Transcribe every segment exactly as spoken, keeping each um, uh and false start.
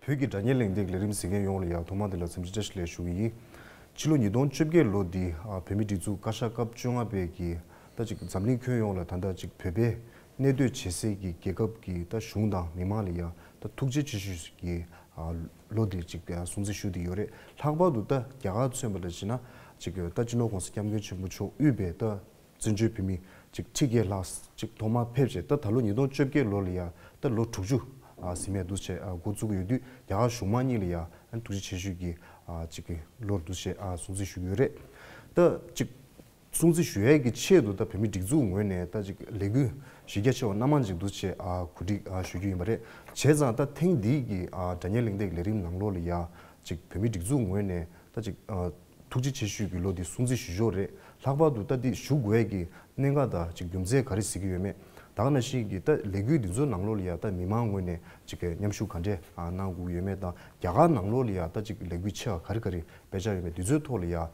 བོད་ཀྱི་དྲ་བརྙན་གླེང་སྟེགས་ལས་རིམ་གཟིགས་མཁན་ཡོངས་ལ་ཡང་ཐོག་མ་དེ་ལ་འཚམས་འདྲི་བཀྲ་ཤིས་བདེ་ལེགས་ཞུ་གི་ཡིན། ཕྱི་ལོ་ཉིས་སྟོང་བཅོ་བརྒྱད་ལོ་འདི་ཨ་བོད་མིའི་སྒྲིག་འཛུགས་བཀའ་ཤག་སྐབས་བཅོ་ལྔ་པའི་གི་ད་ཅིག་འཛམ་གླིང་ཁྱོན་ཡོངས་ལ་ད་ལྟ་ཅིག་བོད་པའི་གནས་སྡོད་བྱེད་སའི་གི་རྒྱལ་ཁབ་ཀྱི་ད་གཞུང་དང་མི་མང་ལ་ཡང་ད་ཐུགས་རྗེ་ཆེ་ཞུ་གི་ཨ་ལོ་འདི་ཅིག་ཨ་སྲུང་བརྩི་ཞུ་བསྡད་ཡོད་རེད། ལྷག་པར་དུ་ད་རྒྱ་གར་མཚོན་པ་ལ་བྱས་ན་ཅིག་ད་སྤྱི་ནོར་༸གོང་ས་༸སྐྱབས་མགོན་ཆེན་པོ་མཆོག་དབུས་པའི་ད་བཙན་བྱོལ་བོད་མི་ཅིག་ཁྲི་བརྒྱད་ལྷག་ཅིག་ཐོག་མར་ཕེབས་བྱས། ད་ད་ལོ་ཉིས་སྟོང་བཅོ་བརྒྱད་ལོ་ལ་ཡ་ད་ལོ་དྲུག་ཅུ་ཨ་ཟིན་མེད་འདུག་བྱས་ཨ་འགོ་བཙུགས་ཡོད་དུས་རྒྱ་གར་གཞུང་མང་གཉིས་ལ་ཡ་ཨ་ཐུགས་རྗེ་ཆེ་ཞུ་གི་ཨ་ཅིག་གི་ལོ་འདུག་བྱས་ཨ་སྲུང་བརྩི་ཞུ་གི་ཡོད་རེད། ད་ཅིག་སྲུང་བརྩི་ཞུ་ཡས་ཀྱི་ཆེད་དུ་ད་བོད་མིའི་སྒྲིག་འཛུགས་ངོས་ནས་ད་ཅིག་ལས་འགུལ་གཞི་རྒྱ་ཆེ་བ་སྣ་མང་ཅིག་འདུག་བྱས་ཨ་གོ་སྒྲིག་ཨ་ཞུ་རྒྱུ་ཡིན་པ་རེད། བྱས་ཙང་ད་ཐེངས་འདིའི་གི་ཨ་དྲ་བརྙན་གླེང་སྟེགས་ལས་རིམ་ནང་ལོགས་ལ་ཡ་ཅིག་བོད་མིའི་སྒྲིག་འཛུགས་ངོས་ནས་ད་ཅིག་ཨ་ཐུགས་རྗེ་ཆེ་ཞུའི་གི་ལོ་འདི་སྲུང་བརྩི་ཞུ་ཕྱོགས་རེད། ལྷག་པར་དུ་ད་འདི་ཞུ་དགོས་ཀྱི་གནད་འགག་དང་ཅིག་རྒྱུ་མཚན་ག་རེ་གཟིགས་ཀྱི་ཡོད་མེད། ད་ག་ནང་བཞིན་གྱི་ད་ལས་འགུལ་འདི་ཚོ་ནང་ལོགས་ལ་ཡ་ད་མི་མང་ངོས་ནས་ཅིག་གི་མཉམ་ཞུགས་ག་འདྲས་ཨ་གནང་དགོས་ཀྱི་ཡོད་མེད་དང་རྒྱ་གར་ནང་ལོགས་ལ་ཡ་ད་ཅིག་ལས་འགུལ་ཆེ་བ་ག་རེ་ག་རེ་སྤེལ་འཆར་ཡོད་མེད་འདི་ཚོའི་ཐོག་ལ་ཡ་ཨ་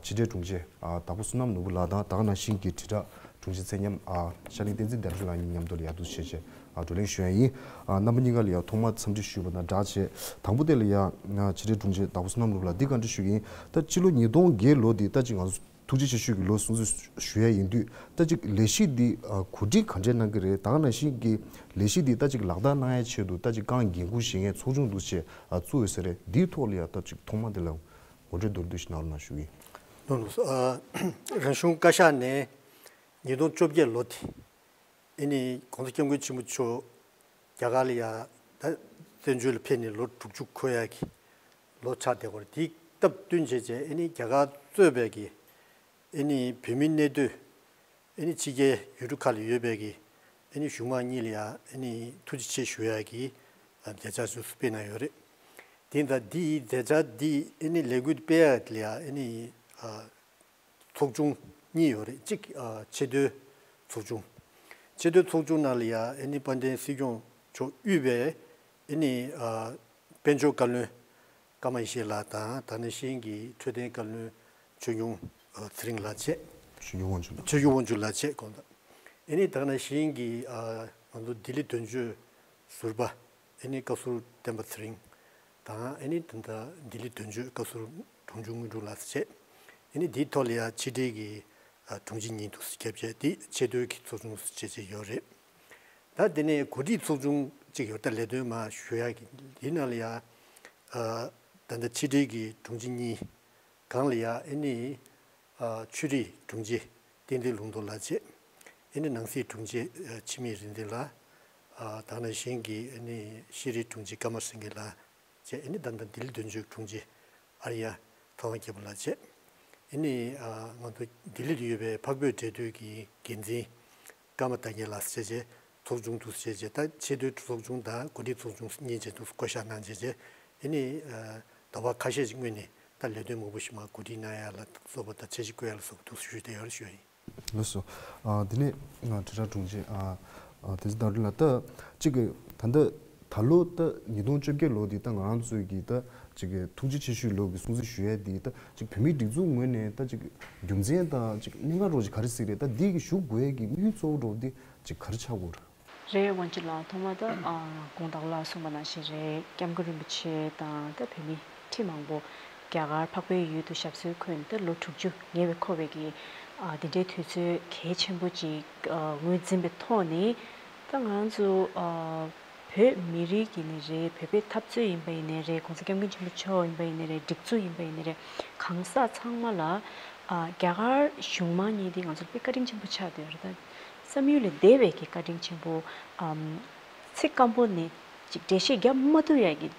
ཕྱི་དྲིལ་དྲུང་ཆེ་ཨ་དྭགས་པོ་བསོད་ནམས་ནོར་བུ་ལགས་དང་ད་ག་ནང་བཞིན་གྱི་དྲིལ་བསྒྲགས་དྲུང་ཆེ་ཚེ་ཉམས་ཨ་ཤར་གླིང་བསྟན་འཛིན་བདེ་ལེགས་ལགས་གཉིས་མཉམ་དུ་ལ་ཡ་འདུག་བྱས་བྱས། ཨ་བགྲོ་གླེང་ཞུ་ཡ་ཡིན། ཨ་རྣམ་པ་གཉིས་ཀ་ལ་ཡང་ཐོག་མར་འཚམས་འདྲི་ཞུས་པ་དང་སྦྲགས་བྱས། དང་པོ་དེ་ལ་ཡང་ཕྱི་དྲིལ་དྲུང་ཆེ་དྭགས་པོ་བསོད་ནམས་ལགས་ལ་འདི་བཀའ་འདྲི་ཞུ་གི་ཡིན། ད་སྤྱི་ལོ་ཉིས་སྟོང་བརྒྱད་ལོ་འདི་ད་ཅིག་ང་ཚོ་ཐུགས་རྗེ་ཆེ་ཞུ་གི་ལོ་སྲུང་བརྩི་ཞུ་ཡ་ཡིན་དུས་ད་ཅིག་ལས་གཞི་འདི་ཨ་གོ་སྒྲིག་ག་འདྲས་གནང་གི་རེད། ད་ག་ནང་བཞིན་གྱི་ལས་གཞི་འདི་ད་ཅིག་ལག་བསྟར་གནང་ཡ་ཆེད་དུ་ད་ཅིག་རྐང་འགན་འཁུར་བཞེས་མཁན་ཚོགས་ཆུང་འདུག་བྱས་ཨ་བཙུགས་ཡོད་ས་རེད། འདིའི་ཐོག་ལ་ཡང་ད་ཅིག་ཐོག་མ་དེ་ལ་ངོ་སྤྲོད་མདོར་བསྡུས་ཤིག་གནང་རོགས་གནང་ཞུ་གི་ཡིན། ལགས་ལགས་སོ། ཨ་རང་གཞུང་བཀའ་ཤག་ནས་ཉིས་སྟོང་བཅོ་བརྒྱད་ལོ་དེ། ཨེ་ནི་༸གོང་ས་༸སྐྱབས་མགོན་ཆེན་པོ་མཆོག་རྒྱ་གར་ལ་ཡ་ད་བཙན་བྱོལ་ལ་ཕེབས་ནས་ལོ་དྲུག་ཅུ་འཁོར་ཡག་གི་ལོ་ཆགས་བསྡད་ཡོད་རེད། དེའི་སྟབས་བསྟུན་བྱས་བྱས་ཨེ་ནི་རྒྱ་གར་གཙོས་པའི་གི་ཨེ་ནི་བོད་མིའི་གནས་སྡོད་ཨེ་ནི་ཕྱི་རྒྱལ་ཡུལ་གྲུ་ཁག་ལ་ཡོད་པའི་གི་ཨེ་ནི་གཞུང་མང་གཉིས་ལ་ཡ་ཨེ་ནི་ཐུགས་རྗེ་ཆེ་ཞུ་ཡག་གི་མཛད་འཆར་ཚོ་སྤེལ་གནང་ཡོད་རེད། དེ་ད་འདི་མཛད་འཆར་འདི་ཨེ་ནི་ལས་འགུལ་སྤེལ་ཡག་ལ་ཡ་ཨེ་ནི་ཨ། ཚོགས་ཆུང་གཉིས་ཡོད་རེད། གཅིག་ཨ་ཆེས་མཐོའི་ཚོགས་ཆུང་། ཆེས་མཐོའི་ཚོགས་ཆུང་ནང་ལ་ཡ་ཨེ་ནི་དཔལ་ལྡན་སྲིད་སྐྱོང་མཆོག་དབུས་པའི་ཨེ་ནི་ཨ་དཔལ་འབྱོར་བཀའ་བློན་ཀརྨ་ཡེ་ཤེས་ལགས་དང་ད་ག་ནང་བཞིན་གྱི་འཕྲོད་བསྟེན་བཀའ་བློན་ཆོས་སྐྱོང་ཨ་ཚེ་རིང་ལགས་བཅས། ཆོས་སྐྱོང་དབང་ཕྱུག་ལགས། ཆོས་སྐྱོང་དབང་ཕྱུག་ལགས་བཅས་དགོངས་དག་ཨེ་ནི་ད་ག་ནང་བཞིན་གྱི་ཨ་ང་ཚོ་ལྡི་ལི་དོན་གཅོད་ཟུར་པ་ཨེ་ནི་བཀའ་ཟུར་བསྟན་པ་ཚེ་རིང་དང་ཨེ་ནི་ད་ལྟ་ལྡི་ལི་དོན་གཅོད་བཀའ་ཟུར་འབྲོང་ཆུང་དངོས་གྲུབ་ལགས་བཅས། ཨེ་ནི་དེའི་ཐོག་ལ་ཡ་ཕྱི་དྲིལ་གྱི་ཨ་དྲུང་ཆེ་གཉིས་འདུག་སེ་ཁྱབ་བྱས་དེ་ཆེས་མཐོའི་གི་ཚོགས་ཆུང་བཅས་བཅས་ཡོད་རེད། ད་དེ་ནས་གོ་སྒྲིག་ཚོགས་ཆུང་གཅིག་ཡོད། ད་ལས་དོན་མ་ཞུ་ཡག་གི་དེའི་ནང་ལ་ཡ་ཨ་ད་ལྟ་ཕྱི་དྲིལ་གྱི་དྲུང་ཆེ་གཉིས་སྒང་ལ་ཡ་ཨེ་ནི་ཨ་ཆོས་རིག་དྲུང་ཆེ་བསྟན་འཛིན་ལུང་རྟོགས་ལགས་བཅས། ཨེ་ནི་ནང་སྲིད་དྲུང་ཆེ་ཨ་འཆི་མེད་རིག་འཛིན་ལགས། ཨ་ད་ག་ནང་བཞིན་གྱི་ཨེ་ནི་ཤེས་རིག་དྲུང་ཆེ་ཀརྨ་སེང་གེ་ལགས་བཅས། ཨེ་ནི་ད་ལྟ་ལྡི་ལི་དོན་གཅོད་དྲུང་ཆེ་ཨརྱ་ཚེ་དབང་རྒྱལ་པོ་ལགས་བཅས། ཨེ་ནི་ཨ་ང་ཚོ་ལྡི་ལི་ལ་ཡོད་པའི་འཕགས་བོད་འབྲེལ་མཐུད་ཀྱི་འགན་འཛིན་ཀརྨ་བདག་རྒྱལ་ལགས་བཅས་བཅས་ཚོགས་ཆུང་འདུག་སེ་བྱས་བྱས། ད་ཆེས་མཐོའི་ཚོགས་ཆུང་དང་གོ་སྒྲིག་ཚོགས་ཆུང་གཉིས་བཅས་འདུག་སེ་བསྐོ་བཞག་གནང་བྱས་བྱས། ཨེ་ནི་ཨ་ཟླ་བ་ཁ་ཤས་ཤིག་སྔོན་ནས་ད་ལས་དོན་མང་པོ་ཞིག་མར་གོ་སྒྲིག་གནང་ཡ་ལ་སོགས་པ་དང་འཆར་གཞི་བཀོད་ཡ་ལ་སོགས་པ་འདུག་སེ་ཞུས་བསྡད་ཡོད་རེད་ཞུ་ཡ་ཡིན། ལགས་སོ། ཨ་དེ་ནས་ང་དྲིལ་བསྒྲགས་དྲུང་ཆེ་ཨ་ཨ་བསྟན་འཛིན་རྟ་མགྲིན་ལགས། ད་གཅིག་གི་ད་ལྟ་ད་ལོ་ད་ཉིས་སྟོང་བཅོ་བརྒྱད་ལོ་འདི་ད་ང་རང་ཚོའི་གི་ད་གཅིག་གི་ཐུགས་རྗེ་ཆེ་ཞུའི་ལོ་གི་སྲུང་བརྩི་ཞུ་ཡས་འདི་ད་གཅིག་བོད་མིའི་སྒྲིག་འཛུགས་ངོས་ནས་ད་གཅིག་རྒྱུ་མཚན་དང་གཅིག་གནད་འགག་རོགས་ཅིག་ག་རེ་གཟིགས་རེད། ད་འདི་གི་ཞུ་དགོས་ཡས་གི་དམིགས་ཡུལ་གཙོ་བོ་རོགས་འདི་གཅིག་ག་རེ་ཆགས་དགོས་རེད། རེད། དབང་ཕྱུག་ལགས། ཐོག་མ་ད་ཨ་དགོངས་དག་ལགས་གསུངས་པ་ནང་བཞིན་རེད། སྐྱབས་མགོན་རིན་པོ་ཆེ་དང་ད་བོད་མི་ཁྲི་མང་པོ་རྒྱ་གར་འཕགས་པའི་ཡུལ་དུ་ཞབས་སོར་འཁོད་ནས་ད་ལོ་དྲུག་ཅུ་ཉེ་བའི་འཁོར་བའི་གི་ཨ་འདི་འདྲའི་དུས་ཚོད་གལ་ཆེན་པོ་ཅིག་ཨ་ངོས་འཛིན་པའི་ཐོག་ནས་ད་ང་ཚོ་ཨ་བོད་མི་རིགས་ཀྱི་ནི་རེད། བོད་པའི་འཐབ་རྩོད་ཡིན་པ་ཡིན་ནའི་རེད། ༸གོང་ས་༸སྐྱབས་མགོན་ཆེན་པོ་མཆོག་ཡིན་པ་ཡིན་ནའི་རེད། སྒྲིག་འཛུགས་ཡིན་པ་ཡིན་ནའི་རེད། གང་ཟག་ཚང་མ་ལ་ཨ་རྒྱ་གར་གཞུང་མང་གཉིས་འདི་ང་ཚོ་དཔེ་བཀའ་དྲིན་ཆེན་པོ་ཆགས་བསྡད་ཡོད་རེད། ད་བསམ་ཡུལ་ལས་འདས་པའི་གི་བཀའ་དྲིན་ཆེན་པོ། ཨམ། ཚིག་སྐམ་པོ་ནས་ཅིག་འགྲེལ་བཤད་རྒྱབ་མ་ཐུབ་ཡ་གི་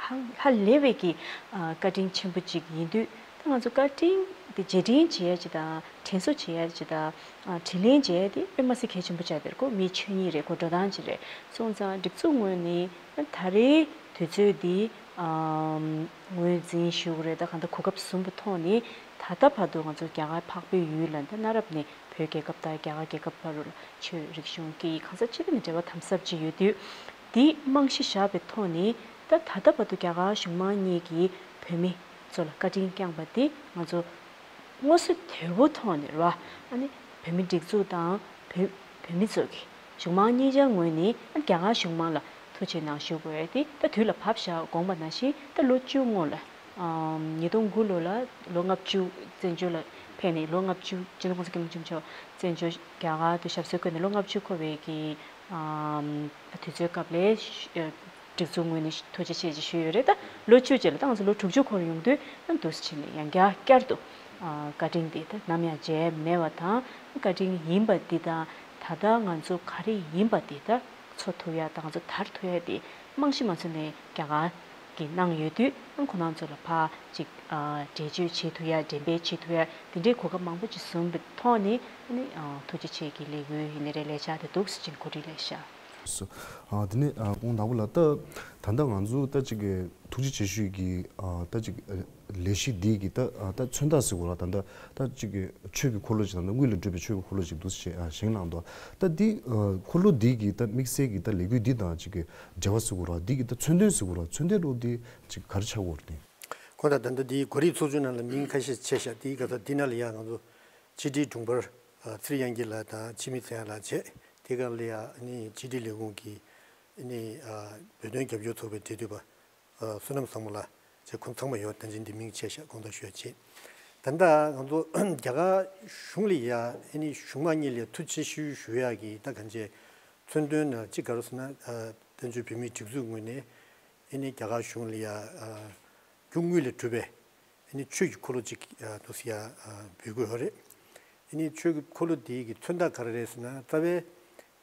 ཧ་ཧ་ལས་པའི་གི་ཨ་བཀའ་དྲིན་ཆེན་པོ་ཅིག་ཡིན་དུས། ད་ང་ཚོ་བཀའ་དྲིན་དེ་རྗེས་དྲན་བྱེད་ཡ་ཅིག་དང་དྲན་གསོ་བྱེད་ཡ་ཅིག་དང་ཨ་དྲིན་ལན་འཇལ་ཡ་དེ་དཔེ་མ་སྲིད་གལ་ཆེན་པོ་ཆགས་བསྡད་ཡོད་རེད། ཁོ་མིའི་ཆོས་ཉིད་རེད། ཁོ་འགྲོ་སྟངས་ཅིག་རེད། སོང་ཙང་སྒྲིག་འཛུགས་ངོས་ནས་ད་རེས་དུས་ཚོད་འདི་ཨམ་ངོས་འཛིན་ཞུ་དགོས་རེད། ད་གང་ལྟར་གོ་སྐབས་བཟུང་བའི་ཐོག་ནས་ད་ལྟ་བར་དུ་ང་ཚོ་རྒྱ་གར་འཕགས་པའི་ཡུལ་ལ་ད་གནའ་རབས་ནས་བོད་རྒྱལ་ཁབ་དང་རྒྱ་གར་རྒྱལ་ཁབ་བར་དུ་ལ་ཆོས་རིག་གཞུང་སྐད་ཡིག་གང་ས་ཅི་ཐད་ནས་འབྲེལ་བ་དམ་ཟབ་ཅིག་ཡོད་དུས། འདི་རྨང་གཞི་བཞག་པའི་ཐོག་ནས་ད་ད་ལྟ་བར་དུ་རྒྱ་གར་གཞུང་མང་གཉིས་ཀྱིས་བོད་མི་ཚོ་ལ་བཀའ་དྲིན་བསྐྱངས་པ་འདི་ང་ཚོ་མངོན་གསལ་དོད་པོ་ཐོག་ནས་རེད་བ། ཨ་ནི་བོད་མི་སྒྲིག་འཛུགས་དང་བོད་བོད་མི་ཚོ་གིས་གཞུང་མང་གཉིས་ཆར་ངོས་ནས་ཨ་རྒྱ་གར་གཞུང་མང་ལ་ ཆེ་ནང་ཞུགས་དགོས་ཏེ་ད་དུས་ལ་བབ་བཞག་དགོངས་པ་ནང་བཞིན་ད་ལོ་བཅུ་སྔོན་ལ་ཉིས་སྟོང་དགུ་ལོ་ལ་ལོ་ལྔ་བཅུ་བཙན་བྱོལ་ལ་ཕེབས་ནས་ལོ་ལྔ་བཅུ་སྤྱི་ནོར་༸གོང་ས་༸སྐྱབས་མགོན་ཆེན་པོ་མཆོག་བཙན་བྱོལ་རྒྱ་གར་དུ་ཞབས་སོར་འཁོད་ནས་ལོ་ལྔ་བཅུ་འཁོར་བའི་གི་དུས་ཚོད་སྐབས་ལ་སྒྲིག་འཛུགས་ངོས་ནས་ཐུགས་རྗེ་ཆེ་ཞེས་ཞུས་ཡོད་རེད། ད་ལོ་བཅུ་རྗེས་ལ་ད་ང་ཚོ་ལོ་དྲུག་ཅུ་འཁོར་ཡོང་དུས་ད་འདུག་སེ་བྱས་ནས་ཡང་བསྐྱར་བསྐྱར་དུ་བཀའ་དྲིན་དེ་ད་ནམ་ཡང་བརྗེད་མེད་པ་དང་བཀའ་དྲིན་ཡིན་པ་འདི་དང་ད་ལྟ་ང་ཚོ་ག་རེ་ཡིན་པ་འདི་ད་འཚོ་ཐུབ་ཡ་དང་ང་ཚོ་དར་ཐུབ་ཡ་དེ་རྨང་གཞི་ང་ཚོ་ནས་རྒྱ་གར་གྱིས་གནང་ཡོད་དུས་ཁོང་རྣམ་ཚོ་ལ་ཕར་ཅིག་འགྲེལ་བརྗོད་བྱེད་ཐུབ་ཡ་འགྲེམས་སྤེལ་བྱེད་ཐུབ་ཡ་དེ་འདྲའི་གོ་སྐབས་མང་པོ་ཅིག་བཟུང་བའི་ཐོག་ནས་ནི་ཐུགས་རྗེ་ཆེ་གི་ལས་འགུལ་ཡིན་ནི་རེད། ལས་འཆར་དེ་འདུག་སེ་ཅིག་གོ་སྒྲིག་ལས་ཤག་སོ། ཨ་དེ་ནས་ཨ་ཁོང་དང་པོ་ལ་ད་ད་ལྟ་ང་ཚོ་ད་ཅིག་གི་ཐུགས་རྗེ་ཆེ་ཞུས་ཀྱི་ཨ་ད་ཅིག་ལས་གཞི་འདི་གི་ད་ཨ་ད་མཚོན་རྟགས་ཟེར་དགོས་ར། ད་ད་ད་ཅིག་གི་ཆོས་ཀྱི་འཁོར་ལོ་ཅིག་ད་ད་དངུལ་ལས་གྲུབ་པའི་ཆོས་ཀྱི་འཁོར་ལོ་ཅིག་འདུག་ཅེས་ཨ་བཞེངས་གནང་འདུག་ད་འདི་ཨ་འཁོར་ལོ་འདི་གི་ད་དམིགས་བསལ་གྱི་ད་ལས་འགུལ་འདི་དང་ཅིག་གི་འབྲེལ་བ་ཟེར་དགོས་ར། འདི་གི་ད་མཚོན་དོན་ཟེར་དགོས་ར། མཚོན་དོན་ལོ་འདི་ཅིག་ག་རེ་ཆགས་དགོས་རེད། དེ་ཁོ་ད་ད་ད་འདི་གོ་སྒྲིག་ཚོགས་ཆུང་ནང་ལ་མིང་ཁ་ཤས་ཆད་ཤག་དེའི་ག་ས་འདི་ནང་ལ་ཡ་ང་ཚོ་ཕྱི་དྲིལ་དྲུང་འཕར་ཚེ་རིང་དབྱངས་སྐྱིད་ལགས་དང་འཆི་མེད་ཚེ་དབྱངས་ལགས་བྱས། དེ་ག་ལ་ཡ་ཨ་ནི་ཕྱི་དྲིལ་ལས་ཁུངས་ཀྱི་ཨ་ནི་བོད་དོན་རྒྱབ་སྐྱོར་ཚོགས་པའི་འབྲེལ་མཐུད་པ་བསོད་ནམས་བཟང་མོ་ལགས་བྱས། ཁོང་ཚང་མ་ཡོད། ད་ཅི་འདི་མིང་ཆད་ཤག་དགོངས་དག་ཞུ་ཡ་བྱས། ད་ལྟ་ང་ཚོ་རྒྱ་གར་གཞུང་ལ་ཡ་ཨ་ནི་གཞུང་མང་གཉིས་ལ་ཐུགས་རྗེ་ཆེ་ཞུ་ཡ་གི་ད་གང་ཅི་མཚོན་དོན་ན་ཅི་ག་རེ་ཟེར་ན་བཙན་བྱོལ་བོད་མིའི་སྒྲིག་འཛུགས་ངོས་ནས་ཨ་ནི་རྒྱ་གར་གཞུང་ལ་ཡ་རྒྱུ་དངུལ་ལས་གྲུབ་པའི་ཨ་ནི་ཆོས་ཀྱི་འཁོར་ལོ་གཅིག་ཨ་འདུག་སེ་ཡ་ཨ་འབུལ་དགོས་ཡོད་རེད། ཨ་ནི་ཆོས་ཀྱི་འཁོར་ལོ་འདི་གི་མཚོན་རྟགས་ག་རེ་རེད་ཟེར་ན་རྩ་བའི་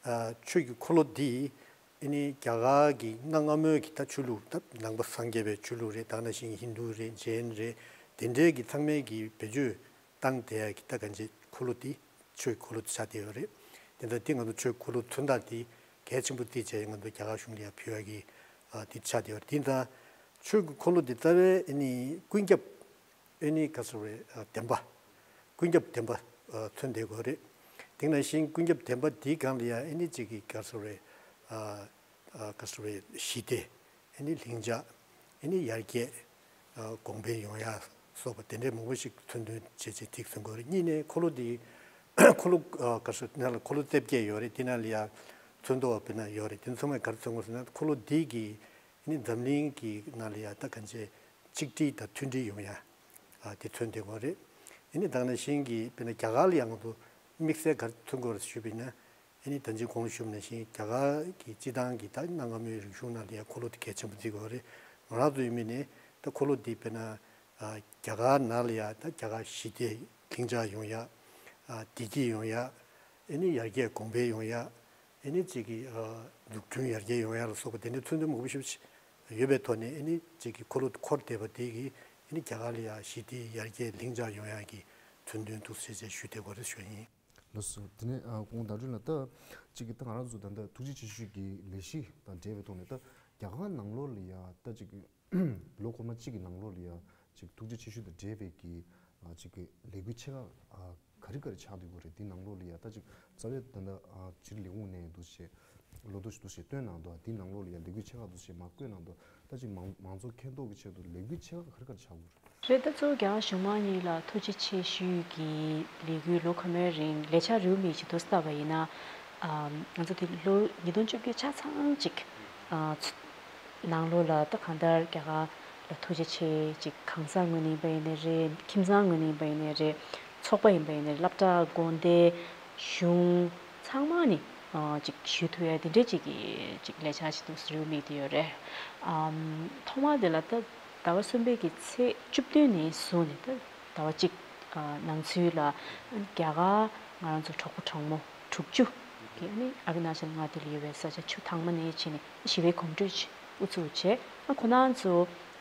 ཨ་ཆོས་ཀྱི་འཁོར་ལོ་འདི་ཨ་ནི་རྒྱ་གར་གྱི་གནའ་སྔ་མོའི་གི་ད་ཆོས་ལུགས་ད་ནང་པ་སངས་རྒྱས་པའི་ཆོས་ལུགས་རེད། ད་ནང་བཞིན་ཧིན་དུ་རེད། ཇེན་རེད། དེ་འདྲའི་གི་ཚང་མའི་གི་བེད་སྤྱོད་བཏང་བསྡད་ཡ་གི་ད་གང་ཅི་འཁོར་ལོ་འདི་ཆོས་ཀྱི་འཁོར་ལོ་འདི་ཆགས་བསྡད་ཡོད་རེད། དེ་འདྲ་འདི་ང་ཚོ་ཆོས་ཀྱི་འཁོར་ལོ་མཚོན་རྟགས་འདི་གལ་ཆེན་པོ་འདི་བྱས་ང་ཚོ་རྒྱ་གར་གཞུང་ལ་ཡ་ཕུལ་ཡ་གི་ཨ་འདི་ཆགས་བསྡད་ཡོད་རེད། དེ་ད་ཆོས་ཀྱི་འཁོར་ལོ་འདི་རྩ་བའི་ཨ་ནི་ཀུན་ཁྱབ་ཨ་ནི་ག་ཟེར་བའི་ཨ་བདེན་པ། ཀུན་ཁྱབ་བདེན་པ་ཨ་མཚོན་བསྡད་དགོས་རེད། དེ་ནང་བཞིན་ཀུན་ཁྱབ་བདེན་པ་འདིའི་སྒང་ལ་ཡ་ཨ་ནི་གཅིག་གི་ག་ཟེར་བའི་ཨ་ཨ་ག་ཟེར་བའི་ཞི་བདེ། ཨ་ནི་ལྷིང་འཇགས། ཨ་ནི་ཡར་རྒྱས། ཨ་གོང་འཕེལ་ཡོང་ཡ་སོགས་པ་དེ་འདྲའི་མང་པོ་ཞིག་མཚོན་དོན་བྱས་བྱས་ཐིག་མཚོན་དགོས་རེད། གཉིས་ནས་འཁོར་ལོ་འདི་འཁོར་ལོ་ཨ་ག་ཟེར་ནང་ལ་འཁོར་ལོ་རྩིབས་བརྒྱད་ཡོད་རེད། དེ་ནང་ལ་ཡ་མཚོན་རྟགས་དཔེར་ན་ཡོད་རེད། དེ་ཚང་མས་ག་རེ་མཚོན་དགོས་ཟེར་ན་འཁོར་ལོ་འདི་གི་ཨ་ནི་འཛམ་གླིང་གི་ནང་ལ་ཡ་ད་གང་ཅི་གཅིག་སྒྲིལ་དང་མཐུན་སྒྲིལ་ཡོང་ཡ་ཨ་དེ་མཚོན་བསྡད་དགོས་རེད། ཨ་ནི་ད་ག་ནང་བཞིན་གྱི་དཔེར་ན་རྒྱ་གར་ལ་ཡ་ང་ཚོ་དམིགས་བསལ་ག་རེ་མཚོན་དགོས་རེད་ཞུས་པ་ཡིན་ན། ཨ་ནི་ད་ཅི་གོང་ཞུས་པ་ནང་བཞིན་རྒྱ་གར་གྱི་སྤྱི་བཏང་གི་ད་གནའ་སྔ་མོའི་རིག་གཞུང་ནང་ལ་ཡང་འཁོར་ལོ་དེ་གལ་ཆེན་པོ་བརྩི་དགོས་རེད། ང་རང་ཚོ་ཡིན་མིན་ནས་ད་འཁོར་ལོ་འདི་དཔེར་ན་ཨ་རྒྱ་གར་ནང་ལ་ཡང་ད་རྒྱ་གར་ཞི་བདེ་ལྷིང་འཇགས་ཡོང་ཡ། ཨ་བདེ་སྐྱིད་ཡོང་ཡ། ཨ་ནི་ཡར་རྒྱས་གོང་འཕེལ་ཡོང་ཡ། ཨ་ནི་གཅིག་གི་ཨ་འཛུགས་སྐྲུན་ཡར་རྒྱས་ཡོང་ཡ་ལ་སོགས་པ་དེ་འདྲའི་མཚོན་དོན་མང་པོ་ཞིག་ཡོད་པའི་ཐོག་ནས་ཨ་ནི་གཅིག་གི་འཁོར་ལོ་འཁོར་བསྡད་པ་དེ་གིས་ཨ་ནི་རྒྱ་གར་ལ་ཡང་ཞི་བདེ་ཡར་རྒྱས་ལྷིང་འཇགས་ཡོང་ཡ་གི་མཚོན་དོན་འདུག་ཟེར་བྱས་ཞུ་བསྡད་དགོས་རེད་ཞུ་ཡ་ཡིན། ལགས་སོ། དེ་ནས་ཨ་ཁོང་ཟླ་སྒྲོན་ལགས་ད་ཅིག་གི་ད་ང་རང་ཚོ་ད་ལྟ་ཐུགས་རྗེ་ཆེ་ཞུ་གི་ལས་གཞི་དང་འབྲེལ་བའི་ཐོག་ནས་ད་རྒྱ་གར་ནང་ལོགས་ལ་ཡ་ད་ཅིག་གི་ལོ་འཁོར་མ་གཅིག་གི་ནང་ལོགས་ལ་ཡ་ཅིག་ཐུགས་རྗེ་ཆེ་ཞུ་དང་འབྲེལ་བའི་གི་ཨ་ཅིག་གི་ལས་འགུལ་ཆེ་ཁག་ཨ་ག་རེ་ག་རེ་ཆགས་བསྡད་ཡོད་རེད། འདི་ནང་ལོགས་ལ་ཡ་ད་ཅིག་རྩ་བའི་ད་ལྟ་ཨ་སྤྱིར་ལས་ཁུངས་ནས་འདུག་བྱས་ལོ་ཐོ་ཞིག་འདུག་བྱས་བཏོན་གནང་འདུག་འདི་ནང་ལོགས་ལ་ཡ་ལས་འགུལ་ཆེ་ཁག་འདུག་བྱས་མར་བཀོད་གནང་འདུག་ད་ཅིག་མང་མང་ཚོགས་མཁྱེན་རྟོགས་ཀྱི་ཆེད་དུ་ལས་འགུལ་ཆེ་ཁག་ག་རེ་ག་རེ་ཆགས་ཡོད་རེད། རེད། ད་གཙོ་བོ་རྒྱ་གར་གཞུང་མང་གཉིས་ལ་ཐུགས་རྗེ་ཆེ་ཞུས་ཀྱི་ལས་འགུལ་ལོ་ཁ་མའི་རིང་ལས་འཆར་རེའུ་མིག་ཅིག་ཏུ་བལྟས་པ་ཡིན་ན། ཨམ། ང་ཚོ་དེ་ལོ་ཉིས་སྟོང་བཅོ་བརྒྱད་ཆ་ཚང་ཅིག་ཨ། ཚུ། ནང་ལོགས་ལ་ད་གང་ལྟར་རྒྱ་གར་ལ་ཐུགས་རྗེ་ཆེ་ཅིག་གང་ཟག་ངོས་ནས་ཡིན་པ་ཡིན་ནའི་རེད། ཁྱིམ་ཚང་ངོས་ནས་ཡིན་པ་ཡིན་ནའི་རེད། ཚོགས་པ་ཡིན་པ་ཡིན་ནའི་རེད། སློབ་གྲྭ་དགོན་སྡེ་གཞུང་ཚང་མ་ནས་ཨ། ཅིག་ཞུ་ཐུབ་ཡ་དེ་འདྲའི་ཅིག་གི་ཅིག་ལས་འཆར་ཅིག་ཏུ་རེའུ་མིག་དེ་ཡོད་རེད། ཨམ། ཐོག་མར་དེ་ལ་ད་ཟླ་བ་གསུམ་པའི་གི་ཚེས་བཅུ་བདུན་ནས་བཟུང་ནས་ད་ཟླ་བ་གཅིག་ཨ། ནང་ཚུད་ལ་རྒྱ་གར་ང་རང་ཚོ་གྲོགས་པོ་གྲོགས་མོ་དྲུག་ཅུ་གིས་ཨ་ནི་ཨ་རུ་ན་ཅལ་མངའ་སྡེ་ལ་ཡོད་པའི་ས་ཆ་ཆུ་དྭངས་མ་ནས་ཕྱིན་ནས་ཞི་བའི་གོམ་བགྲོད་ཅིག་དབུ་འཛུགས་བྱས། ཨ། ཁོ་རང་ཚོ་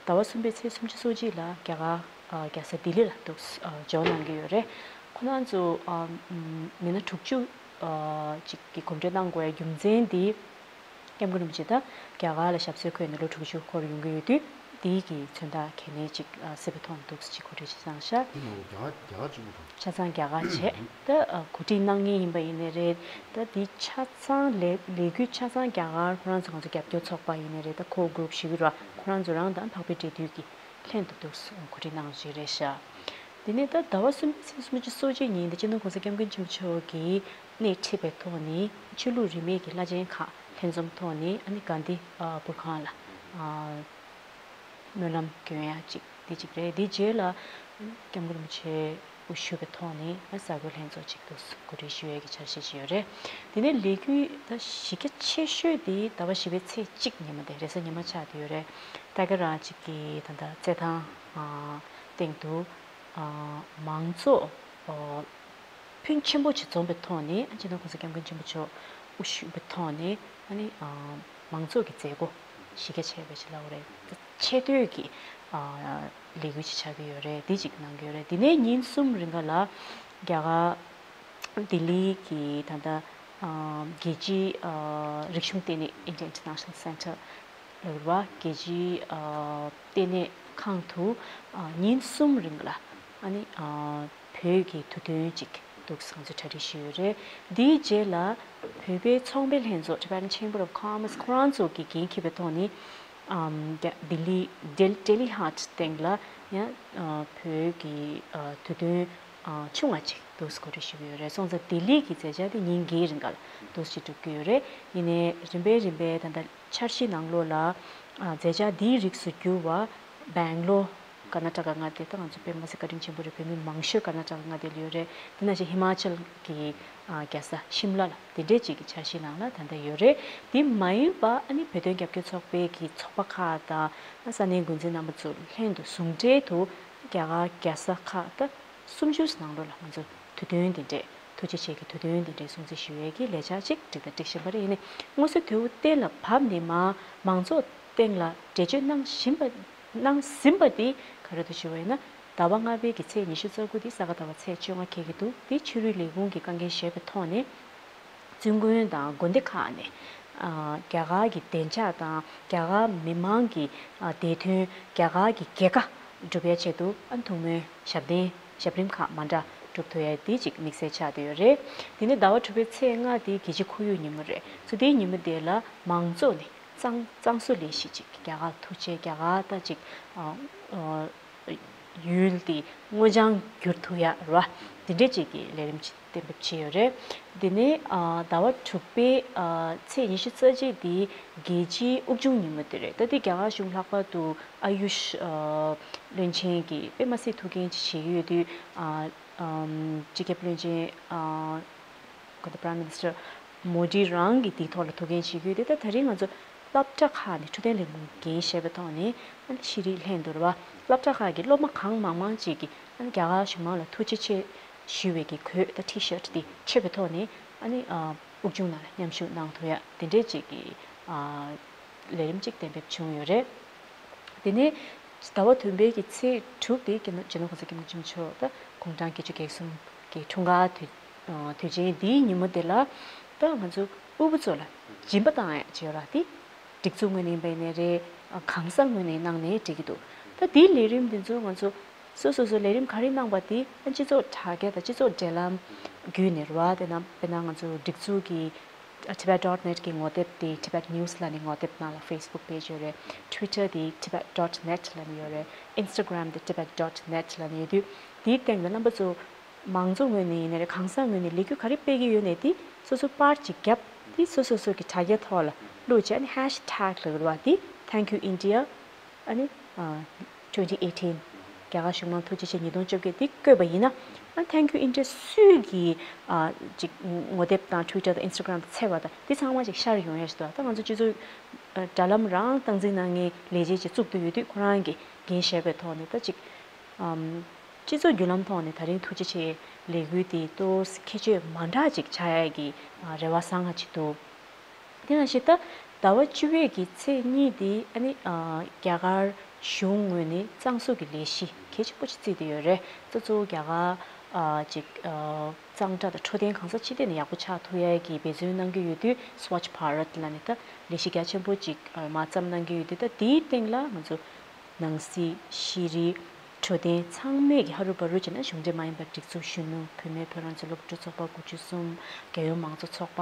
ཟླ་བ་གསུམ་པའི་ཚེས་སུམ་ཅུ་སོ་གཅིག་ལ་རྒྱ་གར་ཨ། རྒྱལ་ས་ལྡི་ལི་ལ་འདུག་ཨ། འབྱོར་གནང་གི་ཡོད་རེད། ཁོ་རང་ཚོ་ཨ། མི་སྣ་དྲུག་ཅུ་ཨ། ཅིག་གི་གོམ་བགྲོད་གནང་དགོས་ཡ་རྒྱུ་མཚན་འདི། སྐྱབས་མགོན་རིན་པོ་ཆེ་ད་རྒྱ་གར་ལ་ཞབས་སོར་འཁོད་ནས་ལོ་དྲུག་ཅུ་འཁོར་ཡོང་གི་ཡོད་དུས་འདིའི་གི་མཚོན་རྟགས་གལ་གནད་ཅིག་ཨ། གསལ་པོ་མཐོང་འདུག་ཅིག་གོ་སྒྲིག་ཅིག་བཏང་ཤག་འདི་ནང་ལ་རྒྱ་གར་རྒྱ་གར་གཅིག་པུ་དང་། ཆ་ཚང་རྒྱ་གར་བྱས། ད་ཨ། གོ་སྒྲིག་གནང་མཁན་ཡིན་པ་ཡིན་ནའི་རེད། ད་འདི་ཆ་ཚང་ལས་ལས་འགུལ་ཆ་ཚང་རྒྱ་གར་ཁོ་རང་ཚོ་ང་ཚོ་རྒྱབ་སྐྱོར་ཚོགས་པ་ཡིན་ནའི་རེད། ད་ཁོ་གུ་རུབ་ཞུ་གི་རེད་བ། ཁོ་རང་ཚོ་རང་དང་འཕགས་པའི་འབྲེལ་མཐུད་ཀྱི་ལྷན་དུ་འདུག་གོ་སྒྲིག་གནང་བཞིན་རེད་ཤག་དེ་ནས་ད་ཟླ་བ་གསུམ་པའི་ཚེས་སུམ་ཅུ་སོ་གཅིག་ཉིན་ད་སྤྱི་ནོར་༸གོང་ས་༸སྐྱབས་མགོན་ཆེན་པོ་མཆོག་གིས་སྣེ་ཁྲིད་པའི་ཐོག་ནས་ཆོས་ལུགས་རིས་མེད་ཀྱི་བླ་ཆེན་ཁག་ ལྷན་འཛོམས་ཐོག་ནས་ཨ་ནི་གྷན་དྷི་ཨ་པུར་ཁང་ལ་ཨ་སྨོན་ལམ་སྐྱོན་ཡ་གཅིག་དེ་གཅིག་རེད། དེ་རྗེས་ལ་སྐྱབས་མགོན་རིན་པོ་ཆེ་དབུ་བཞུགས་པའི་ཐོག་ནས་ཨ་གསར་འགོད་ལྷན་ཚོགས་གཅིག་ཏུ་གོ་སྒྲིག་ཞུ་ཡས་ཀྱི་འཆར་གཞི་ཅིག་ཡོད་རེད། དེ་ནས་ལས་འགུལ་ད་གཞི་རྒྱ་ཆེ་ཤོས་དེ་ཟླ་བ་བཞི་པའི་ཚེས་གཅིག་ཉི་མ་དེ་རེས་གཟའ་ཉི་མ་ཆགས་བསྡད་ཡོད་རེད། ད་ག་རང་གཅིག་གི་ད་ལྟ་རྩེད་ཐང་ཨ་སྟེང་དུ་ཨ་མང་ཚོགས་ཨ་ཕོན་ཆེན་པོ་ཅིག་འཛོམས་པའི་ཐོག་ནས་ཨ་སྤྱི་ནོར་༸གོང་ས་༸སྐྱབས་མགོན་ཆེན་པོ་མཆོག་དབུ་བཞུགས་པའི་ཐོག་ནས་ཨ་ནི་ཨ་མང་ཚོགས་ཀྱི་མཛད་སྒོ་གཞི་རྒྱ་ཆེ་བའི་ཅིག་ལབ་དགོས་རེད། ཆེ་བསྟོད་ཀྱི་ཨ་ལས་འགུལ་ཅིག་ཆགས་ཀྱི་ཡོད་རེད། འདི་ཅིག་གནང་གི་ཡོད་རེད། འདི་ནས་ཉིན་གསུམ་རིང་ག་ལ་རྒྱ་གར་ལྡི་ལི་གི་ད་ལྟ་ཨ་རྒྱལ་སྤྱིའི་ཨ་རིག་གཞུང་ལྟེ་གནས་India International Centre ལབ་རེད་བ། རྒྱལ་སྤྱིའི་ཨ་ལྟེ་གནས་ཁང་དུ་ཨ་ཉིན་གསུམ་རིང་ལ་ཨ་ནི་ཨ་བོད་ཀྱི་དུས་སྟོན་ཅིག་འདུག་ང་ཚོས་གྲ་སྒྲིག་ཞུས་ཡོད་རེད། འདིའི་རྗེས་ལ་བོད་པའི་ཚོང་པའི་ལྷན་ཚོགས་Tibetan Chamber of Commerce ཁོ་རང་ཚོ་གི་འགན་འཁྱེར་བའི་ཐོག་ནས་ཨམ་རྒྱ་ལྡི་ལི་ཌེལ་ཌེ་ལི་ཧཱཊ་སྟེང་ལ་ཡང་ཨ་བོད་ཀྱི་ཨ་དུས་སྟོན་ཨ་ཆུང་བ་ཅིག་འདུག་གོ་སྒྲིག་ཞུས་ཡོད་རེད། སོང་ཙང་ལྡི་ལི་གི་མཛད་འཆར་དེ་ཉིན་བརྒྱད་རིང་ག་ལ་འདུག་ཅིག་འགྲུབ་ཀྱི་ཡོད་རེད། ཡིན་ནའི་རིམ་པས་རིམ་པས་ད་ལྟ་འཆར་གཞི་ནང་ལོགས་ལ་ཨ་མཛད་འཆར་འདིའི་རིགས་སུ་གྱུར་བ་སྦེང་ལོར་ཀར་ན་ཊ་ཀ་མངའ་སྡེ་ད་ང་ཚོ་དཔེ་མ་སྲིད་བཀའ་དྲིན་ཆེན་པོ་རེད། བོད་མི་མང་ཤོས་ཀར་ན་ཊ་ཀ་མངའ་སྡེ་ལ་ཡོད་རེད། དེ་ནང་བཞིན་ཧི་མ་ཅལ་གྱི་ཨ་རྒྱལ་ས་ཤིམ་ལ་ལ་དེ་འདྲས་ཅིག་གི་འཆར་གཞི་ནང་ལ་ད་ལྟ་ཡོད་རེད། དེ་མ་ཡིན་པ་ཨ་ནི་བོད་དོན་རྒྱབ་སྐྱོར་ཚོགས་པའི་གི་ཚོགས་པ་ཁག་དང་ས་གནས་འགོ་འཛིན་རྣམ་པ་ཚོ་ལྷན་དུ་ཟུང་འབྲེལ་དུ་རྒྱ་གར་རྒྱལ་ས་ཁག་ད་སུམ་ཅུ་ནང་ལོགས་ལ་ང་ཚོ་དུས་སྟོན་དེ་འདྲས་ཐུགས་རྗེ་ཆེ་གི་དུས་སྟོན་དེ་འདྲས་སྲུང་བརྩི་ཞུ་ཡས་ཀྱི་ལས་འཆར་ཅིག་སྒྲིག་དང་སྒྲིག་བཞིན་པ་རེད། ཡིན་ནའི་མངོན་གསལ་དོད་པོ་གཏན་ལ་བབས་ནས་མ་མང་ཚོགས་སྟེང་ལ་འགྲེལ་བརྗོད་གནང་བཞིན་པ་གནང་ཟིན་པ་དེ་ག་རེ་འདུག་ཞུ་བ་ཡིན་ན། ཟླ་བ་ལྔ་པའི་གི་ཚེས་ཉི་ཤུ་རྩ་དགུ་དེ་ས་ག་ཟླ་བ་ཚེས་བཅོ་ལྔ་འཁེལ་གྱི་འདུག་དེ་ཆོས་རིག་ལས་ཁུངས་ཀྱི་བཀའ་འགན་བཞེས་པའི་ཐོག་ནས་བཙུན་དགོན་དང་དགོན་སྡེ་ཁག་ནས་ཨ་རྒྱ་གར་གྱི་བདེ་འཇགས་དང་རྒྱ་གར་མི་མང་གི་ཨ་བདེ་དོན། རྒྱ་གར་གྱི་རྒྱལ་ཁ་སྒྲུབ་ཡ་ཆེད་དུ་ཨ་ཐུགས་སྨོན་ཞབས་བརྟན་ཞབས་རིམ་ཁག་མ་འདྲ་སྒྲུབ་ཐུབ་ཡ་དེ་ཅིག་དམིགས་བསལ་ཆགས་བསྡད་ཡོད་རེད། དེ་ནས་ཟླ་བ་དྲུག་པའི་ཚེས་ལྔ་དེ་རྒྱལ་སྤྱིའི་ཁོར་ཡུག་ཉིན་མོ་རེད། སོ་དེའི་ཉིན་མོ་དེ་ལ་མང་ཚོགས་ནས་གཙང་གཙང་བཟོ་ལས་གཞི་ཅིག་རྒྱ་གར་ཐུགས་རྗེ་རྒྱ་གར་ད་ཅིག་ཨ་ཨ་ཡུལ་དེ་སྔོ་ལྗང་བསྒྱུར་ཐུབ་ཡ་ར་དེ་འདྲས་ཅིག་གི་ལས་རིམ་ཅིག་གཏན་འབེབས་བྱས་ཡོད་རེད། དེ་ནས་ཨ་ཟླ་བ་དྲུག་པའི་ཨ་ཚེས་ཉི་ཤུ་རྩ་གཅིག་དེ་རྒྱལ་སྤྱིའི་དབུགས་དབྱུང་ཉིན་མོ་དེ་རེད། ད་དེ་རྒྱ་གར་གཞུང་ལྷག་པར་དུ་ཨ་ཡུཤ་ཨ་བློན་ཆེན་གྱིས་དཔེ་མ་སྲིད་ཐུགས་འགན་ཅིག་བཞེས་ཀྱི་ཡོད་དུས་ཨ་ཨམ་སྤྱི་ཁྱབ་བློན་ཆེན་ཨ་ག་ད་Prime Minister མོ་ཌི་རང་གིས་དེའི་ཐོག་ལ་ཐུགས་འགན་བཞེས་ཀྱི་ཡོད་དེ། ད་ད་རིང་ང་ཚོ་སློབ་གྲྭ་ཁག་ནས་འཕྲོད་བསྟེན་ལས་ཁུངས་འགན་བཞེས་པའི་ཐོག་ནས་ཨ་ནི་ཤེས་རིག་ལྷན་དུ་རེད་བ། སློབ་གྲྭ་ཁག་གི་སློབ་མ་གང་མང་མང་ཅིག་གིས་ཨ་ནི་རྒྱ་གར་གཞུང་མང་ལ་ཐུགས་རྗེ་ཆེ་ཞུ་བའི་གི་གོས་ད་T-shirt་དེ་མཆོད་པའི་ཐོག་ནས་ཨ་ནི་ཨ་དབུགས་དབྱུང་ནང་ལ་མཉམ་ཞུགས་གནང་ཐུབ་ཡ་དེ་འདྲས་ཅིག་གི་ཨ་ལས་རིམ་ཅིག་གཏན་འབེབས་བྱུང་ཡོད་རེད། དེ་ནས་ཟླ་བ་བདུན་པའི་གི་ཚེས་དྲུག་དེ་སྤྱི་ནོར་༸གོང་ས་༸སྐྱབས་མགོན་ཆེན་པོ་མཆོག་ད་དགུང་གྲངས་བརྒྱད་ཅུ་གྱ་གསུམ་གི་འཁྲུངས་སྐར་དུས་དུས་ཆེན་འདིའི་ཉིན་མོ་དེ་ལ་ད་ང་ཚོ་དབུལ་པོ་ཚོ་ལ་སྦྱིན་པ་བཏང་ཡ་བྱེད་ཡོད་ར། དེ་སྒྲིག་འཛུགས་ངོས་ནས་ཡིན་པ་ཡིན་ནའི་རེད། གང་ཟག་ངོས་ནས་གནང་ནའི་འགྲིག་གི་འདུག་ད་དེའི་ལས་རིམ་འདི་ཚོ་ང་ཚོ་སོ་སོ་སོ་ལས་རིམ་ག་རེ་གནང་པ་དེ་སྤྱི་ཚོགས་དྲ་རྒྱ་དང་སྤྱི་ཚོགས་འབྲེལ་ལམ་བརྒྱུད་ནས་རེད་བ། དེ་ན་དཔེར་ན་ང་ཚོ་སྒྲིག་འཛུགས་ཀྱི་Tibet dot net གི་ངོ་དེབ་དེ་Tibet News ལབ་ནས་ངོ་དེབ་ནང་ལ་Facebook page ཡོད་རེད། Twitter དེ་Tibet dot net ལབ་ནས་ཡོད་རེད། Instagram དེ་Tibet dot net ལབ་ནས་ཡོད་དུས་དེའི་སྟེང་ལ་རྣམ་པ་ཚོ་མང་ཚོགས་ངོས་ནས་ཡིན་ན་རེད། གང་ཟག་ངོས་ནས་ལས་འགུལ་ག་རེ་སྤེལ་གྱི་ཡོད་ནའི་དེ་སོ་སོ་པར་ཅིག་བརྒྱབ། དེ་སོ་སོ་སོ་གི་དྲ་རྒྱ་ཐོག་ལ་བླུགས་བྱས་ཨ་ནི་ཧེཤ་ཊེག་ལབ་ཀྱི་རེད་བ། དེ་Thank you India ཨ་ནི་ཨ་twenty eighteen རྒྱ་གར་གཞུང་མང་ཐུགས་རྗེ་ཆེ་ཉིས་སྟོང་བཅོ་བརྒྱད་འདི་བཀོད་པ་ཡིན་ན། ཨ་Thank you India སུས་ཀྱི་ཨ་ཅིག་ངོ་དེབ་དང་Twitter དང་Instagram དུ་འཚོལ་བ་དང་འདི་ཚང་མ་ཅིག་ཤར་ཡོང་ཡ་ཞིག་འདུག་ད་ང་ཚོ་སྤྱི་ཚོགས་ཨ་དྲ་ལམ་རང་སྟངས་འཛིན་གནང་མཁན་ལས་བྱེད་ཅིག་བཙུགས་བསྡད་ཡོད་དུས་ཁོ་རང་གི་འགན་བཞེས་པའི་ཐོག་ནས་ད་ཅིག་ཨམ་སྤྱི་ཚོགས་བརྒྱུད་ལམ་ཐོག་ནས་ད་རིང་ཐུགས་རྗེ་ཆེ་ལས་འགུལ་འདི་ཏོག་ཙམ་ཁྱད་ཆོས་མ་འདྲ་ཅིག་ཆགས་ཡ་གི་ཨ་རེ་བ་བཟང་ང་ཅིག་འདུག་དེ་ནང་བཞིན་ད་ཟླ་བ་བཅུ་པའི་གི་ཚེས་གཉིས་དེ་ཨ་ནི་ཨ་རྒྱ་གར་གཞུང་ངོས་ནས་གཙང་བཟོ་གི་ལས་གཞི་གལ་ཆེན་པོ་ཅིག་བརྩིས་ཏེ་ཡོད་རེད། གཙོ་གཙོ་བོ་རྒྱ་གར་ཨ་ཅིག་ཨ་གཙང་སྦྲ་དང་འཕྲོད་བསྟེན་གང་ས་ཅི་ཐད་ནས་ཡག་པོ་ཆགས་ཐུབ་ཡ་གི་འབད་བརྩོན་གནང་གི་ཡོད་དུས་Swachh Bharat ལབ་ནས་ད་ལས་གཞི་རྒྱ་ཆེན་པོ་ཅིག་ཨ་མ་བརྩམས་གནང་གི་ཡོད་དུས་ད་དེའི་སྟེང་ལ་ང་ཚོ་ནང་སྲིད་ཤེས་རིག་འཕྲོད་བསྟེན་ཚང་མས་ཀྱི་ཧ་རུ་བ་རུ་བྱས་ན་གཞུང་འབྲེལ་མ་ཡིན་པ་སྒྲིག་འཛུགས་གཞོན་ནུ་བུད་མེད་བོད་རང་བཙན་སློབ་ཕྲུག་ཚོགས་པ་དགུ་བཅུ་གསུམ། རྒྱལ་ཡོངས་མང་གཙོ་ཚོགས་པ།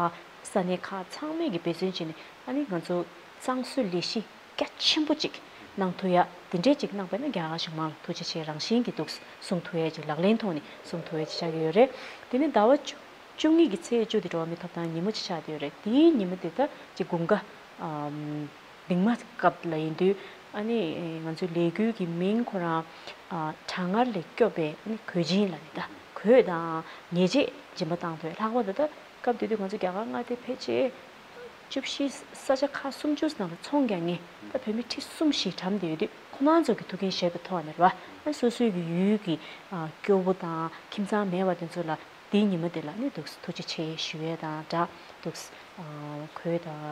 ས་གནས་ཁག་ཚང་མས་ཀྱི་འབད་བརྩོན་བྱས་ནས་ཨ་ནི་ང་ཚོ་གཙང་བཟོའི་ལས་གཞི་རྒྱ་ཆེན་པོ་ཅིག་གནང་ཐུབ་ཡ་དེ་འདྲས་ཅིག་གནང་པ་ན་རྒྱ་གར་གཞུང་མང་ལ་ཐུགས་རྗེ་ཆེ་རང་བཞིན་གྱི་འདུག་གསུང་ཐུབ་ཡ་ཅིག་ལག་ལེན་ཐོག་ནས་གསུང་ཐུབ་ཡ་ཅིག་ཆགས་ཀྱི་ཡོད་རེད། དེ་ནས་ཟླ་བ་བཅུ་ བཅུ་གཉིས་ཀྱི་ཚེས་བཅུ་དེ་འགྲོ་བ་མིའི་ཐོབ་ཐང་ཉིན་མོ་ཅིག་ཆགས་བསྡད་ཡོད་རེད། དེའི་ཉིན་མོ་དེ་ད་ཅིག་དགུན་ཁ་ཨམ་གདིང་མ་སྐབས་ལ་ཡིན་དུས། ཨ་ནི་ང་ཚོའི་ལས་འགུལ་གྱི་མིང་ཁོ་རང་ཨ་གྲང་ངར་ལས་སྐྱོབ་པའི་ཨ་ནི་གོས་སྦྱིན་ལབ་ནས། ད་གོས་དང་ཉལ་ཆས་སྦྱིན་པ་བཏང་ཐུབ། ལྷག་པར་དུ་ད་སྐབས་དེ་དུས་ང་ཚོ་རྒྱ་གར་མངའ་སྡེ་ཕལ་ཆེར་བཅུ་བཞི། ས་ཆ་ཁག་སུམ་ཅུ་ནང་ལ་ཚོང་རྒྱག་མཁན་ད་བོད་མི་ཁྲི་གསུམ་བཞི་འགྲམ་དེ་ཡོད་དུས། ཁོ་རང་ཚོ་གི་ཐུགས་འགན་བཞེས་པའི་ཐོག་ནས་རེད་བ། ཨ་སོ་སོའི་གི་ཡུལ་གྱི་ཨ་སྐྱོ་བོ་དང་ཁྱིམ་ཚང་མེད་པ་དེ་ཚོ་ལ་དེའི་ཉིན་མོ་དེ་ལ་ནི་འདུག་ཐུགས་རྗེ་ཆེ་ཞུ་ཡས་དང་སྦྲགས། འདུག་ཨ་གོས་དང་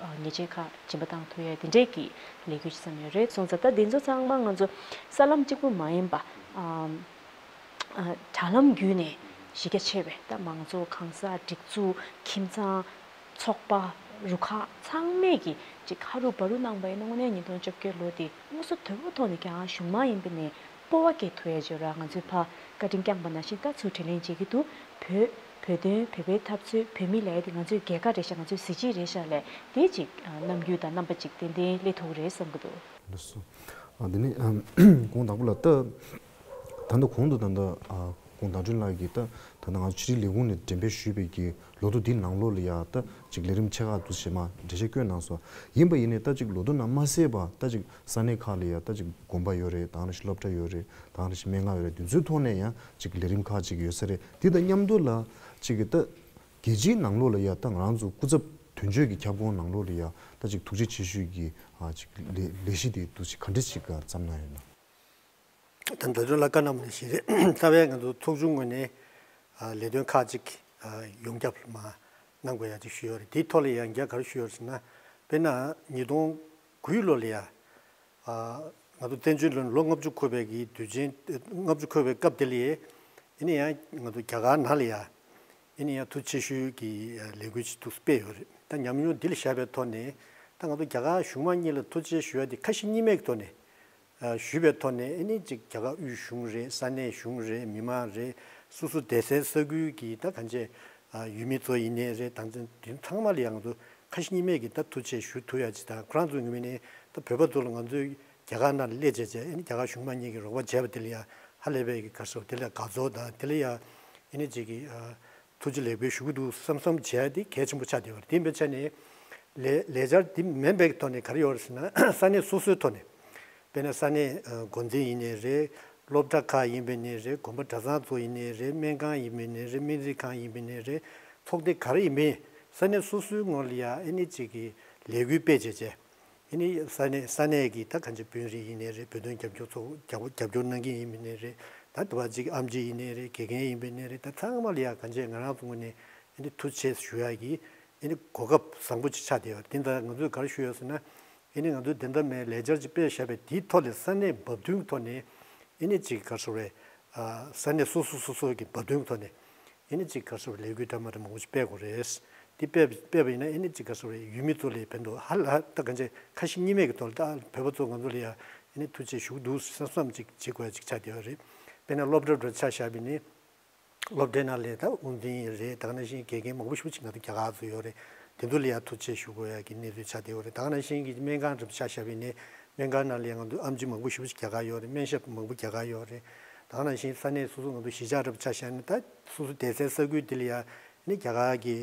ཨ་ཉལ་ཆས་ཁག་སྦྱིན་པ་བཏང་ཐུབ་ཡས་དེ་འདྲས་ཀྱི་ལས་འགུལ་ཅིག་བརྩམས་ཡོད་རེད། སོང་ཙང་ད་དེ་ཚོ་ཚང་མ་ང་ཚོ་ས་ལམ་གཅིག་པུ་མ་ཡིན་པ། ཨ་ཨ་དྲ་ལམ་བརྒྱུད་ནས་གཞི་རྒྱ་ཆེ་བའི་ད་མང་ཚོགས། གང་ཟག། སྒྲིག་འཛུགས། ཁྱིམ་ཚང་། ཚོགས་པ། རུ་ཁག་ཚང་མས་ཀྱིས་ཅིག་ཧ་རུ་བ་རུ་གནང་པ་ཡིན་ན། དངོས་གནས་ཉིས་སྟོང་བཅོ་བརྒྱད་ལོ་དེ་དངོས་སུ་དོད་པོ་ཐོག་ནས་རྒྱ་གར་གཞུང་མང་ཡིན་པ་ནས་སྤོབས་པ་སྐྱེ་ཐུབ་ཡ་ཅིག་ཡོད་རེད། ང་ཚོས་ཕར་བཀའ་དྲིན་བསྐྱངས་པ་ནང་བཞིན་ད་ཚུར་དྲིན་ལན་འཇལ་གྱི་འདུག་བོད་བོད་དོན། བོད་པའི་འཐབ་རྩོད། བོད་མི་ལབ་ཡ་དེ་ང་ཚོའི་རྒྱལ་ཁ་རེད་ཤག་ང་ཚོའི་གཟི་བརྗིད་རེད་ཤག་ལབ་དེ་ཅིག་ཨ་རྣམ་འགྱུར་དང་རྣམ་པ་ཅིག་ཏན་ཏན་སླེབས་ཐུབ་ཀྱི་རེད་བསམ་གྱི་འདུག་ལགས་སོ། ཨ་དེ་ནས་ཨམ་དགོངས་དག་པོ་ལ་ད། ད་ལྟ་གོང་དུ་ད་ལྟ་ཨ་སྐུ་ངོ་ཟླ་སྒྲོན་ལགས་ཀྱིས་ད་ད་ལྟ་ང་ཚོ་ཕྱི་དྲིལ་ལས་ཁུངས་ནས་འགྲེམས་སྤེལ་ཞུས་པའི་གི་ལོ་ཐོ་འདིའི་ནང་ལོགས་ལ་ཡ་ད་ཅིག་ལས་རིམ་ཆེ་ཁག་འདུག་སེ་མར་འགྲེལ་བཤད་བཀོད་གནང་སོང་། ཡིན་པ་ཡིན་ནའི་ད་ཅིག་ལོ་ཐོ་ནང་མ་གསལ་བ། ད་ཅིག་ས་གནས་ཁག་ལ་ཡ་ད་ཅིག་དགོན་པ་ཡོད་རེད། ད་ག་ནང་བཞིན་སློབ་གྲྭ་ཡོད་རེད། ད་ག་ནང་བཞིན་སྨན་ཁང་ཡོད་རེད། དེ་ཚོའི་ཐོག་ནས་ཡང་ཅིག་ལས་རིམ་ཁག་ཅིག་ཡོད་ས་རེད། དེ་དང་མཉམ་དུ་ལ་ཅིག་གི་ད་རྒྱལ་སྤྱིའི་ནང་ལོགས་ལ་ཡ་ད་ང་རང་ཚོ་སྐུ་ཚབ་དོན་གཅོད་ཀྱི་ཁྱབ་ཁོངས་ནང་ལོགས་ལ་ཡ་ད་ཅིག་ཐུགས་རྗེ་ཆེ་ཞུའི་གི་ཨ་ཅིག་ལས་ལས་གཞི་དེ་འདུག་སེ་ག་འདྲ་ཅིག་བརྩམས་གནང་ཡོད་ན། ད་ཟླ་སྒྲོན་ལགས་བཀའ་གནང་བ་ནང་བཞིན་རེད། རྩ་བའི་ང་ཚོ་ཚོགས་ཆུང་ངོས་ནས་ཨ་ལས་དོན་ཁག་ཅིག་ཨ་ཡོངས་ཁྱབ་མར་གནང་དགོས་ཡ་ཅིག་ཞུས་ཡོད་རེད། དེའི་ཐོག་ལ་ཡང་རྒྱ་གར་ཞུས་ཡོད་རེད་ཟེར་ན། དཔེར་ན་ཉིས་སྟོང་དགུ་ལོ་ལ་ཡ་ཨ་ང་ཚོ་བཙན་བྱོལ་ལོ་ལོ་ལྔ་བཅུ་འཁོར་བའི་གི་དུས་ཆེན། ལྔ་བཅུ་འཁོར་བའི་སྐབས་དེ་ལ་ཡ་ཨ་ནི་ཡང་ང་ཚོ་རྒྱ་གར་ནང་ལ་ཡ་ཨ་ནི་ཡང་ཐུགས་རྗེ་ཆེ་ཞུའི་གི་ལས་འགུལ་ཅིག་འདུག་སྤེལ་ཡོད་རེད། ད་ཉམས་མྱོང་འདི་ལ་བཞག་པའི་ཐོག་ནས་ད་ང་ཚོ་རྒྱ་གར་གཞུང་མང་གཉིས་ལ་ཐུགས་རྗེ་ཆེ་ཞུ་ཡ་དེ་ཁ་ཞེ་གཉིས་མེད་ཀྱི་ཐོག་ནས་ཨ་ཞུས་པའི་ཐོག་ནས། ཨ་ནི་ཅིག་རྒྱ་གར་དབུས་གཞུང་རེད། ས་གནས་གཞུང་རེད། མི་མང་རེད། སོ་སོ་བསྡད་སའི་ས་ཁུལ་གྱི་ད་གང་ཅི་ཡུལ་མི་ཚོ་ཡིན་ནའི་རེད། དང་དེ་ཚང་མ་ལ་ཡང་ང་ཚོ་ཁ་ཞེ་གཉིས་མེད་ཀྱི་ད་ཐུགས་རྗེ་ཆེ་ཞུ་ཐུབ་ཡ་ཅིག་དང་། ཁོ་རང་ཚོའི་ངོས་ནས་ད་བོད་པ་ཚོ་ལ་ང་ཚོས་རྒྱ་གར་ནང་ལ་སླེབས་བྱས་བྱས་ཨ་ནི་རྒྱ་གར་གཞུང་མང་གཉིས་ཀྱིས་རོགས་པ་བྱས་པ་དེ་ལ་ཡ་ཧ་ལས་པའི་གི་དགའ་ཚོར། དེ་ལ་དགའ་ཚོར་དང་དེ་ལ་ཡ་ཨ་ནི་ཅིག་གི་ཨ་ཐུགས་རྗེ་ལེགས་འབུལ་ཞུ་གི་འདུག་བསམ་བསམ་བྱས་དེ་གལ་ཆེན་པོ་ཆགས་བསྡད་པ་རེད། དེ་ཡིན་པའི་ཆ་ནས་ལས་ལས་འཆར་འདི་མིན་པའི་ཐོག་ནས་ག་རེ་ཡོད་རེད་ཟེར་ན། ས་གནས་སོ་སོའི་ཐོག་ནས། དཔེར་ན་ས་གནས་ཨ་འགོ་འཛིན་ཡིན་ནའི་རེད། སློབ་གྲྭ་ཁག་ཡིན་པ་ནའི་རེད། དགོན་པ་གྲྭ་ཚང་ཚོ་ཡིན་ནའི་རེད། སྨན་ཁང་ཡིན་པ་ནའི་རེད། སྨན་རྩིས་ཁང་ཡིན་པ་ནའི་རེད། ཚོགས་སྡེ་ག་རེ་ཡིན་པའི་ས་གནས་སོ་སོའི་ངོས་ལ་ཡ་ཨ་ནི་ཅིག་གི་ལས་འགུལ་སྤེལ་བྱས་བྱས། ཨ་ནི་ས་གནས་ས་གནས་ཀྱི་ད་གང་ཅི་དཔོན་རིགས་ཡིན་ནའི་རེད། བོད་དོན་རྒྱབ་སྐྱོར་ཚོགས་རྒྱབ་རྒྱབ་སྐྱོར་གནང་མཁན་ཡིན་པ་ནའི་རེད། ད་དེ་བ་ཅིག་ཨེམ་ཆི་ཡིན་ནའི་རེད། དགེ་རྒན་ཡིན་པ་ནའི་རེད། ད་ཚང་མ་ལ་ཡ་གང་ཅི་ང་རང་ཚོ་ངོས་ནས་ཨ་ནི་ཐུགས་རྗེ་ཆེ་ཞུ་ཡ་གི་ཨ་ནི་གོ་སྐབས་བཟང་པོ་ཅིག་ཆགས་བསྡད་ཡོད་རེད། དེ་ད་ང་ཚོས་ག་རེ་ཞུ་ཡོད་ཟེར་ན། ཨ་ནི་ང་ཚོས་དེ་འདྲ་མའི་ལས་འཆར་ཅིག་སྤེལ་བཞག་པའི་དེའི་ཐོག་ལ་ས་གནས་བབ་བསྟུན་གྱི་ཐོག་ནས་ཨ་ནི་ཅིག་ག་རེ་ཟེར་བས། ཨ་ས་གནས་སོ་སོ་སོ་སོ་གི་བབ་བསྟུན་གྱི་ཐོག་ནས་ཨ་ནི་ཅིག་ག་རེ་ཟེར་བས། ལས་འགུལ་འདྲ་མི་འདྲ་མང་པོ་ཅིག་སྤེལ་དགོས་རེད། དེ་སྤེལ་སྤེལ་བ་ཡིན་ན་ཨ་ནི་ཅིག་ག་རེ་ཟེར་བས། ཡུལ་མི་ཚོ་ལ་ཕན་ཐོགས་ཧ་ལས་ད་གང་ཅི་ཁ་ཞེ་གཉིས་མེད་ཀྱི་ཐོག་ལ་ད་བོད་པ་ཚོ་ང་ཚོ་ལ་ཡ་ཨ་ནི་ཐུགས་རྗེ་ཆེ་ཞུ་གི་འདུག་བསམ་བསམ་ཅིག་བྱེད་དགོས་ཡ་ཅིག་ཆགས་བསྡད་ཡོད་རེད། དཔེར་ན་སློབ་གྲྭ་འདྲ་ཆ་བཞག་པ་ཡིན་ན། སློབ་གྲྭའི་ནང་ལ་ད་དབུ་འཛིན་ཡིན་རེད། ད་ག་ནང་བཞིན་དགེ་རྒན་མང་པོ་ཞེ་པོ་ཅིག་ང་ཚོ་རྒྱ་གར་ཚོ་ཡོད་རེད། དེ་ཚོ་ལ་ཡ་ཐུགས་རྗེ་ཆེ་ཞུ་དགོས་ཡ་གི་གནས་ཚུལ་ཆགས་བསྡད་ཡོད་རེད། ད་ག་ནང་བཞིན་གྱི་སྨན་ཁང་འདྲ་པོ་ཆ་བཞག་པ་ཡིན་ན། སྨན་ཁང་ནང་ལ་ཡ་ང་ཚོ་ཨེམ་ཆི་མང་པོ་ཞེ་པོ་ཅིག་རྒྱ་གར་ཡོད་རེད། སྨན་ཞབས་མང་པོ་རྒྱ་གར་ཡོད་རེད། ད་ག་ནང་བཞིན་ས་གནས་སོ་སོ་ང་ཚོ་གཞིས་ཆགས་འདྲ་པོ་ཆ་བཞག་ན། ད་སོ་སོ་བསྡད་སའི་ས་ཁུལ་དེ་ལ་ཡ་ནི་རྒྱ་གར་གྱི་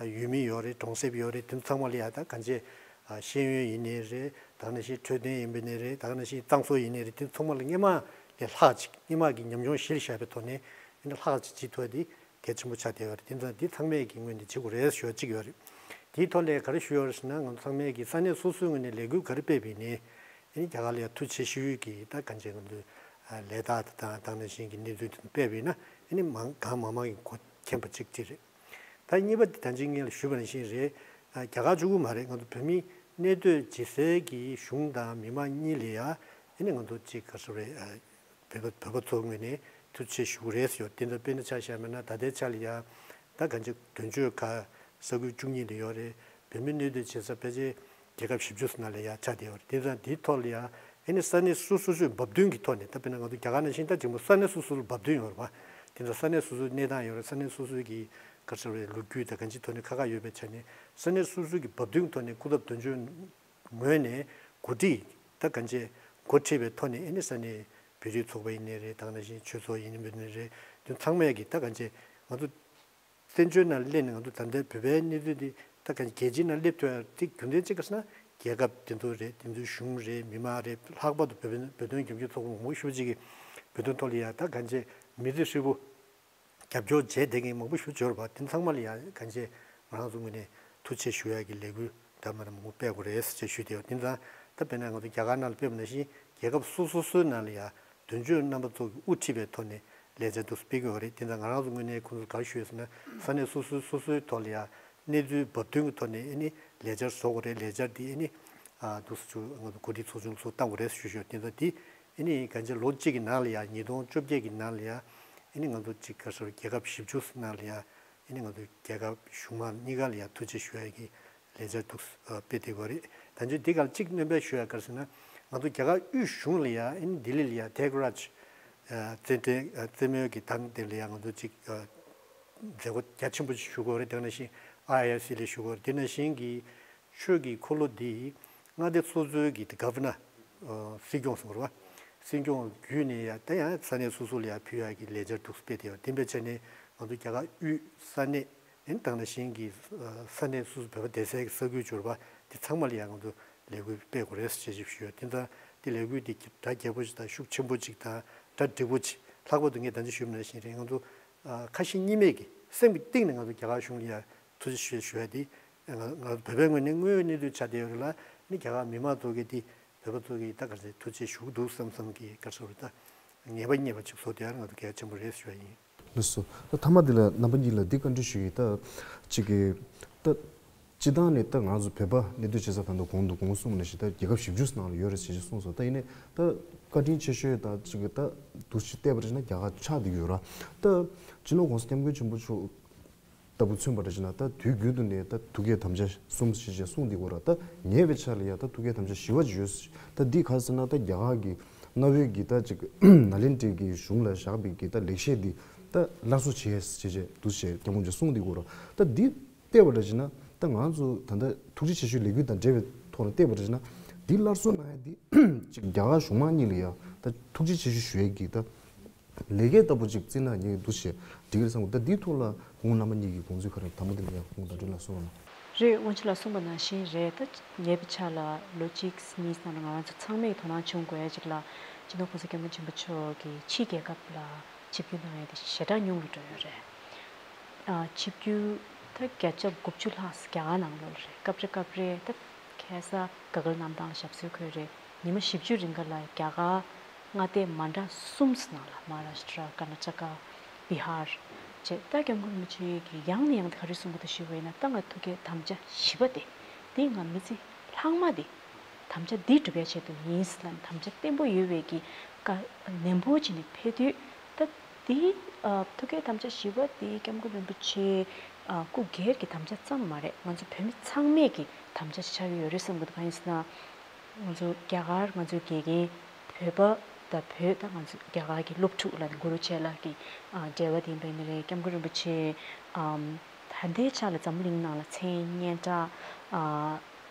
ཡུལ་མི་ཡོད་རེད། གྲོང་གསེབ་ཡོད་རེད། དེ་ཚོ་ཚང་མ་ལ་ཡ་ད་གང་ཅི་ཤེས་ཡོན་ཡིན་ནའི་རེད། ད་ག་ནང་བཞིན་འཕྲོད་བསྟེན་ཡིན་པ་ནའི་རེད། ད་ག་ནང་བཞིན་གཙང་བཟོ་ཡིན་ནའི་རེད། དེ་ཚོ་ཚང་མ་ལ་སྔོན་མ་ལས་ལྷག་ཅིག་སྔོན་མ་གི་ཉམས་མྱོང་གཞིར་བཞག་པའི་ཐོག་ནས་ཨ་ནི་ལྷག་ཅིག་བྱེད་ཐུབ་པ་དེ་གལ་ཆེན་པོ་ཆགས་བསྡད་ཡོད་རེད། དེ་ཚོ་འདི་ཚང་མས་ཀྱི་ངོས་ནས་བྱེད་དགོས་རེད་ཞུ་བ་གཅིག་ཡོད་རེད། དེའི་ཐོག་ལ་ག་རེ་ཞུ་ཡོད་རེད་ཟེར་ན། ང་ཚོ་ཚང་མས་ཀྱི་ས་གནས་སོ་སོའི་ངོས་ནས་ལས་འགུལ་ག་རེ་སྤེལ་བ་ཡིན་ནའི་ཨ་ནི་རྒྱ་གར་ལ་ཡ་ཐུགས་རྗེ་ཆེ་ཞུ་ཡས་ཀྱི་ད་གང་ཅི་ང་ཚོའི་ལས་རྟགས་དེ་དང་ད་ག་ནང་བཞིན་གྱི་གནས་ཚུལ་དེ་ཚོ་སྤེལ་བ་ཡིན་ན་ཨ་ནི་མང་གང་མང་མང་གི་མགོ་འཐོམས་པ་གཅིག་གཅིག་རེད། ད་གཉིས་པ་དེ་ད་ཅི་སྔོན་ལ་ཞུས་པ་ནང་བཞིན་རེད། ཨ་རྒྱ་གར་གཅིག་པུ་མ་རེད། ང་ཚོ་བོད་མིའི་གནས་སྡོད་བྱེད་སའི་གི་གཞུང་དང་མི་མང་གཉིས་ལ་ཡ་ཨ་ནི་ང་ཚོ་གཅིག་ག་རེ་ཟེར་བས། ཨ་བོད་པ་བོད་པ་ཚོ་ངོས་ནས་ཐུགས་རྗེ་ཆེ་ཞུ་གི་རེད་ཟེར་ཡོད། དེ་འདྲ་དཔེར་ན་ཆ་བཞག་པ་ཡིན་ན་ད་ལྟའི་ཆ་ལ་ཡ་ད་གང་ཅི་དོན་གཅོད་ཁག་ས་ཁུལ་བཅུ་གཉིས་ལ་ཡོད་རེད། བོད་མི་གནས་སྡོད་བྱེད་ས་ཕལ་ཆེར་རྒྱལ་ཁབ་བཞི་བཅུ་ཙམ་ནང་ལ་ཡ་ཆགས་བསྡད་ཡོད་རེད། དེ་ཙང་འདིའི་ཐོག་ལ་ཡ་ཨ་ནི་ས་གནས་སོ་སོ་སོའི་བབ་བསྟུན་གྱི་ཐོག་ནས། ད་དཔེར་ན་ང་ཚོ་རྒྱ་གར་ནང་བཞིན་ད་ཅིག་མོ་ས་གནས་སོ་སོ་ལ་བབ་བསྟུན་ཡོད་རེད་པ། དེ་ཚོ་ས་གནས་སོ་སོའི་གནས་སྟངས་ཡོད་རེད། ས་གནས་སོ་སོའི་གི་ག་རེ་ཟེར་བའི་ལོ་རྒྱུས་དང་གང་ཅིའི་ཐོག་ནས་ཁག་ཁག་ཡོད་པའི་ཆ་ནས་ས་གནས་སོ་སོའི་གི་བབ་བསྟུན་ཐོག་ནས་སྐུ་ཚབ་དོན་གཅོད་ངོས་ནས་འགོ་ཁྲིད་ད་གང་ཅི་འགོ་ཁྲིད་པའི་ཐོག་ནས་ཨ་ནི་ས་གནས་བོད་རིགས་ཚོགས་པ་ཡིན་ནའི་རེད། ད་ག་ནང་བཞིན་ཆོས་ཚོགས་ཡིན་ནའི་རེད། དེ་ཚང་མས་གི་ད་གང་ཅི་ང་ཚོ་ བཙན་བྱོལ་ནང་སླེབས་ནས་ང་ཚོ་ད་ལྟའི་བོད་པའི་གནས་ཚུལ་འདི་ད་ག་རྒྱལ་སྤྱིའི་ནང་སླེབས་ཐུབ་ཡ་དེ་རྒྱུ་མཚན་གཅིག་ག་ཟེར་ན། རྒྱལ་ཁབ་དེ་ཚོ་རེད། དེ་ཚོའི་གཞུང་རེད། མི་མང་རེད། ལྷག་པར་དུ་བོད་བོད་དོན་རྒྱབ་སྐྱོར་ཚོགས་པ་མང་པོ་ཞེ་པོ་ཅིག་གིས་བོད་དོན་ཐོག་ལ་ཡ་ད་གང་ཅི་མི་ཚེ་ཧྲིལ་པོ་རྒྱབ་སྐྱོར་བྱས་བསྡད་མཁན་མང་པོ་ཞེ་པོ་ཅིག་ཡོད་རེད་པ། དེ་ཚང་མ་ལ་ཡ་གང་ཅི་ང་རང་ཚོ་ངོས་ནས་ཐུགས་རྗེ་ཆེ་ཞུ་ཡ་གི་ལས་འགུལ་འདྲ་མི་འདྲ་མང་པོ་སྤེལ་དགོས་རེད་ཅེས་ཞུས་བསྡད་ཡོད། དེ་ཙང་ད་དཔེར་ན་ང་ཚོ་རྒྱ་གར་ནང་ལ་དཔེ་བ་ནང་བཞིན་རྒྱལ་ཁབ་སོ་སོ་སོའི་ནང་ལ་ཡ་དོན་གཅོད་རྣམ་པ་ཚོ་གིས་དབུ་ཁྲིད་པའི་ཐོག་ནས་ལས་འཆར་འདུག་སྤེལ་གྱི་ཡོད་རེད། དེ་ཙང་ང་རང་ཚོ་ངོས་ནས་ཁོང་ཚོར་ག་རེ་ཞུས་ཡོད་ཟེར་ན། ས་གནས་སོ་སོའི་སོ་སོའི་ཐོག་ལ་ཡ་གནས་ཚུལ་བབ་བསྟུན་གྱི་ཐོག་ནས་ཨ་ནི་ལས་འཆར་བཟོ་དགོས་རེད། ལས་འཆར་འདི་ཨ་ནི་ཨ་འདུག་སེ་ང་ཚོ་གོ་སྒྲིག་ཚོགས་ཆུང་ཚོ་བཏང་དགོས་རེད་ཞུས་ཡོད། དེ་ཙང་འདི་ཨ་ནི་གང་ཅི་ལོ་གཅིག་གི་ནང་ལ་ཡ་ཉིས་སྟོང་བཅོ་བརྒྱད་ཀྱི་ནང་ལ་ཡ་ཨ་ནི་ང་ཚོ་གཅིག་ག་རེ་ཟེར་རྒྱལ་ཁབ་བཞི་བཅུ་ནང་ལ་ཡ་ཨ་ནི་ང་ཚོ་རྒྱལ་ཁབ་གཞུང་མང་གཉིས་ཀ་ལ་ཡ་ཐུགས་རྗེ་ཞུ་ཡ་གི་ལས་འཆར་འདུག་སེ་སྤེལ་བསྡད་ཡོད་རེད། ད་ཅི་འདི་ག་ལ་གཅིག་སྣོན་པ་ཞུ་ཡ་ག་རེ་ཟེར་ན། ང་ཚོ་རྒྱ་གར་དབུས་གཞུང་ལ་ཡ་ཨ་ནི་ལྡི་ལི་ལ་ཡ་ཐེག་རཱཇ་རྩེད་འགྲན་རྩེད་མོའི་གི་ཐང་དེ་ལ་ཡ་ང་ཚོ་གཅིག་མཛད་སྒོ་རྒྱ་ཆེན་པོ་ཞིག་ཞུ་དགོས་རེད། དེ་ནང་བཞིན་ཨའི་ཨའི་སི་ལ་ཞུ་དགོས་རེད། དེ་ནང་བཞིན་གི་ཆོས་ཀྱི་འཁོར་ལོ་འདི་མངའ་སྡེ་སོ་སོའི་གི་གྷ་ཝར་ནར་སྲིད་སྐྱོང་ཟེར་བ་རེད་པ། སྲིད་སྐྱོང་བརྒྱུད་ནས་ཡ་ད་ཡང་ས་གནས་སོ་སོ་ལ་ཡ་ཕུལ་ཡ་གི་ལས་འཆར་འདུག་སེ་སྤེལ་བསྡད་ཡོད། དེ་འདྲ་བྱས་ནས་ང་ཚོ་རྒྱ་གར་དབུས་ས་གནས་ཨ་ནི་དེ་ནང་བཞིན་གི་ས་གནས་སོ་སོ་བོད་པ་བསྡད་སའི་གི་ས་ཁུལ་ཡོད་རེད་པ། དེ་ཚང་མ་ལ་ཡ་ང་ཚོ་ལས་འགུལ་སྤེལ་དགོས་རེད་ཅེས་ཞུས་ཡོད། དེ་ཙང་དེ་ལས་འགུལ་དེ་གྲ་རྒྱས་པོ་ཞིག་དང་ཤུགས་ཆེན་པོ་ཞིག་དང་གྲ་འགྲིག་པོ་ཞིག་ལྷག་པར་དུ་ངས་ད་ཅི་ཞུས་པ་ནང་བཞིན་རེད། ང་ཚོ་ཨ་ཁ་ཞེ་གཉིས་མེད་ཀྱི་སེམས་ཀྱི་གཏིང་ནས་ང་ཚོ་རྒྱ་གར་གཞུང་ལ་ཡ་ཐུགས་རྗེ་ཆེ་ཞུ་ཡ་དེ་ང་ང་བོད་པའི་ངོས་ནས་དངོས་ཡོད་གནས་ཚུལ་ཆགས་བསྡད་ཡོད་རེད་ལ། ཨ་ནི་རྒྱ་གར་མི་མང་ཚོ་གིས་དེ་བོད་པ་ཚོ་གིས་ད་ག་ཚོད་ཐུགས་རྗེ་ཆེ་ཞུ་གི་འདུག་བསམ་བསམ་གི་ག་རེ་ཟེར་ད་ངེས་པ་རྙེད་པ་ཅིག་བཟོ་བསྡད་ཡ་ང་ཚོ་གལ་ཆེན་པོ་རེད་ཞུ་བ་ཡིན། ལགས་སོ། ད་མཐའ་མ་འདི་ལ་རྣམ་པ་གཉིས་ལ་འདི་བཀའ་འདྲི་ཞུ་ཡི། ད་གཅིག་གི་ད་སྤྱིར་བཏང་ནས་ད་ང་ཚོ་བོད་པ་གནས་སྡོད་བྱེད་ས་ད་ལྟ་གོང་དུ་གོང་གསུངས་ནང་བཞིན་ད་རྒྱལ་ཁབ་བཞི་བཅུ་ནང་ལ་ཡོད་རེད་ཅེས་གསུངས་སོང་། ད་ཡིན་ནའི་ད་བཀའ་དྲིན་ཆེ་ཤོས་ད་གཅིག་གི་ད་འདུ་ཤེས་བལྟས་པ་རེད་ན་རྒྱ་གར་ཆགས་བསྡད་ཡོད་ར། ད་སྤྱི་ནོར་༸གོང་ས་༸སྐྱབས་མགོན་ཆེན་པོ་མཆོག་ལྟ་བུ་མཚོན་པ་འདྲ་ཞིག་ན་ད་དུས་རྒྱུན་དུ་ནས་ད་ཐུགས་བསྐྱེད་དམ་བཅའ་གསུམ་ཞེས་བྱས་གསུངས་འདུག་གོ་ར། ད་ཉེ་བའི་ཆར་ལ་ཡ་ད་ཐུགས་བསྐྱེད་དམ་བཅའ་བཞི་པ་ཅིག་ཡོད། ད་འདི་ག་ཟེར་ན་ད་རྒྱ་གར་གྱི་གནའ་བོའི་གི་ད་ཅིག་ནཱ་ལེནྡྲའི་གི་གཞུང་ལ་བཞག་པའི་གི་ད་ལེགས་བཤད་འདི་ད་སླར་གསོ་བྱས་ཞེས་བྱས་འདུག་ཅེས་སྐྱབས་མགོན་མཆོག་གསུངས་འདུག་གོ་ར། ད་འདི་བལྟས་པ་འདྲ་ཞིག་ན་ད་ང་ཚོ་ད་ལྟ་ཐུགས་རྗེ་ཆེ་ཞུའི་ལས་འགུལ་དང་འབྲེལ་བའི་ཐོག་ནས་བལྟས་པ་འདྲ་ཞིག་ན་འདི་སླར་གསོ་གནང་ཡ་འདི་ཅིག་རྒྱ་གར་གཞུང་མང་གཉིས་ལ་ཡ་ད་ཐུགས་རྗེ་ཆེ་ཞུ་ཞུ་ཡ་གི་ད། ལས་ཀའི་ལྟ་བུ་ཅིག་བརྩིས་ན་ངས་འདུག་ཞེས་འགྲིག་གི་རེད་བསམ་གི། ད་འདིའི་ཐོག་ལ་ཁོང་རྣམ་པ་གཉིས་ཀྱི་དགོངས་ཚུལ་ག་རེ། དང་པོ་དེ་ལ་ཡང་ཁོང་ཟླ་སྒྲོན་ལགས་གསུངས་རོགས་གནང་། རེད། སྔོན་ཆད་ལ་གསུངས་པ་ནང་བཞིན་རེད། ད་ཉེ་བའི་ཆར་ལ་ལོ་གཅིག་གཉིས་ནང་ལ་ང་རང་ཚོ་ཚང་མས་དོ་སྣང་བྱུང་དགོས་ཡ་ཅིག་ལ་སྤྱི་ནོར་༸གོང་ས་༸སྐྱབས་མགོན་ཆེན་པོ་མཆོག་གིས་ཕྱིའི་རྒྱལ་ཁབ་ལ་ཆིབས་བསྒྱུར་གནང་ཡ་དེ་ཞེ་དྲག་ཉུང་རུ་འགྲོ་ཡོད་རེད། ཨ་ཆིབས་བསྒྱུར་ད་བརྒྱ་ཆ་དགུ་བཅུ་ལྷག་རྒྱ་གར་ནང་ལོགས་ལ་རེད། སྐབས་རེ་སྐབས་རེ་ད་ཁ་སང་ག་ག་ལ་གནམ་ཐང་ལ་ཞབས་སོར་འཁོད་རེད། ཉི་མ་བཞི་བཅུ་རིང་ག་ལ་རྒྱ་གར་མངའ་སྡེ་མ་འདྲ་གསུམ་ནང་ལ་མ་ཧཱ་རཱ་ཤི་ཏྲ། ཀར་ནཱ་ཊ་ཀ། བི་ཧར་བཅས་ད་སྐྱབས་མགོན་རིན་པོ་ཆེ་གིས་ཡང་ནས་ཡང་དུ་ག་རེ་གསུང་གི་འདུག་ཞུས་པ་ཡིན་ན། ད་ང་ཐུགས་བསྐྱེད་དམ་བཅའ་བཞི་པ་དེ་འདི་ང་མི་ཚེ་ལྷག་མ་དེ་དམ་བཅའ་འདི་སྒྲུབ་ཡ་ཆེད་དུ་ཡིན་ལབ་དམ་བཅའ་བརྟན་པོ་ཡོད་པའི་གི་བཀའ་ནན་པོ་བྱས་ནས་ཕེབས་དུས་ད་འདི་ཨ་ཐུགས་བསྐྱེད་དམ་བཅའ་བཞི་པ་འདི་སྐྱབས་མགོན་རིན་པོ་ཆེ་ཨ་སྐུ་སྒེར་གྱི་དམ་བཅའ་ཙམ་མ་རེད། ང་ཚོ་བོད་མི་ཚང་མས་ཀྱི་དམ་བཅའ་ཞིག་ཆགས་ཀྱི་ཡོད་རེད་བསམ་གྱི་འདུག་གང་ཡིན་ཟེར་ན། ང་ཚོ་རྒྱ་གར་ང་ཚོའི་དགེ་རྒན་བོད་པ་དང་བོད་དང་ང་ཚོ་རྒྱ་གར་གྱི་སློབ་ཕྲུག་ལ་གུ་རུ་བཅས་ལ་གི་ཨ་འབྲེལ་བ་དེ་ཡིན་པ་ཡིན་ན་རེད། སྐྱབས་མགོན་རིན་པོ་ཆེ་ཨམ་ད་ལྟའི་ཆ་ལ་འཛམ་བུ་གླིང་ནང་ལ་མཚན་སྙན་གྲགས་ཨ་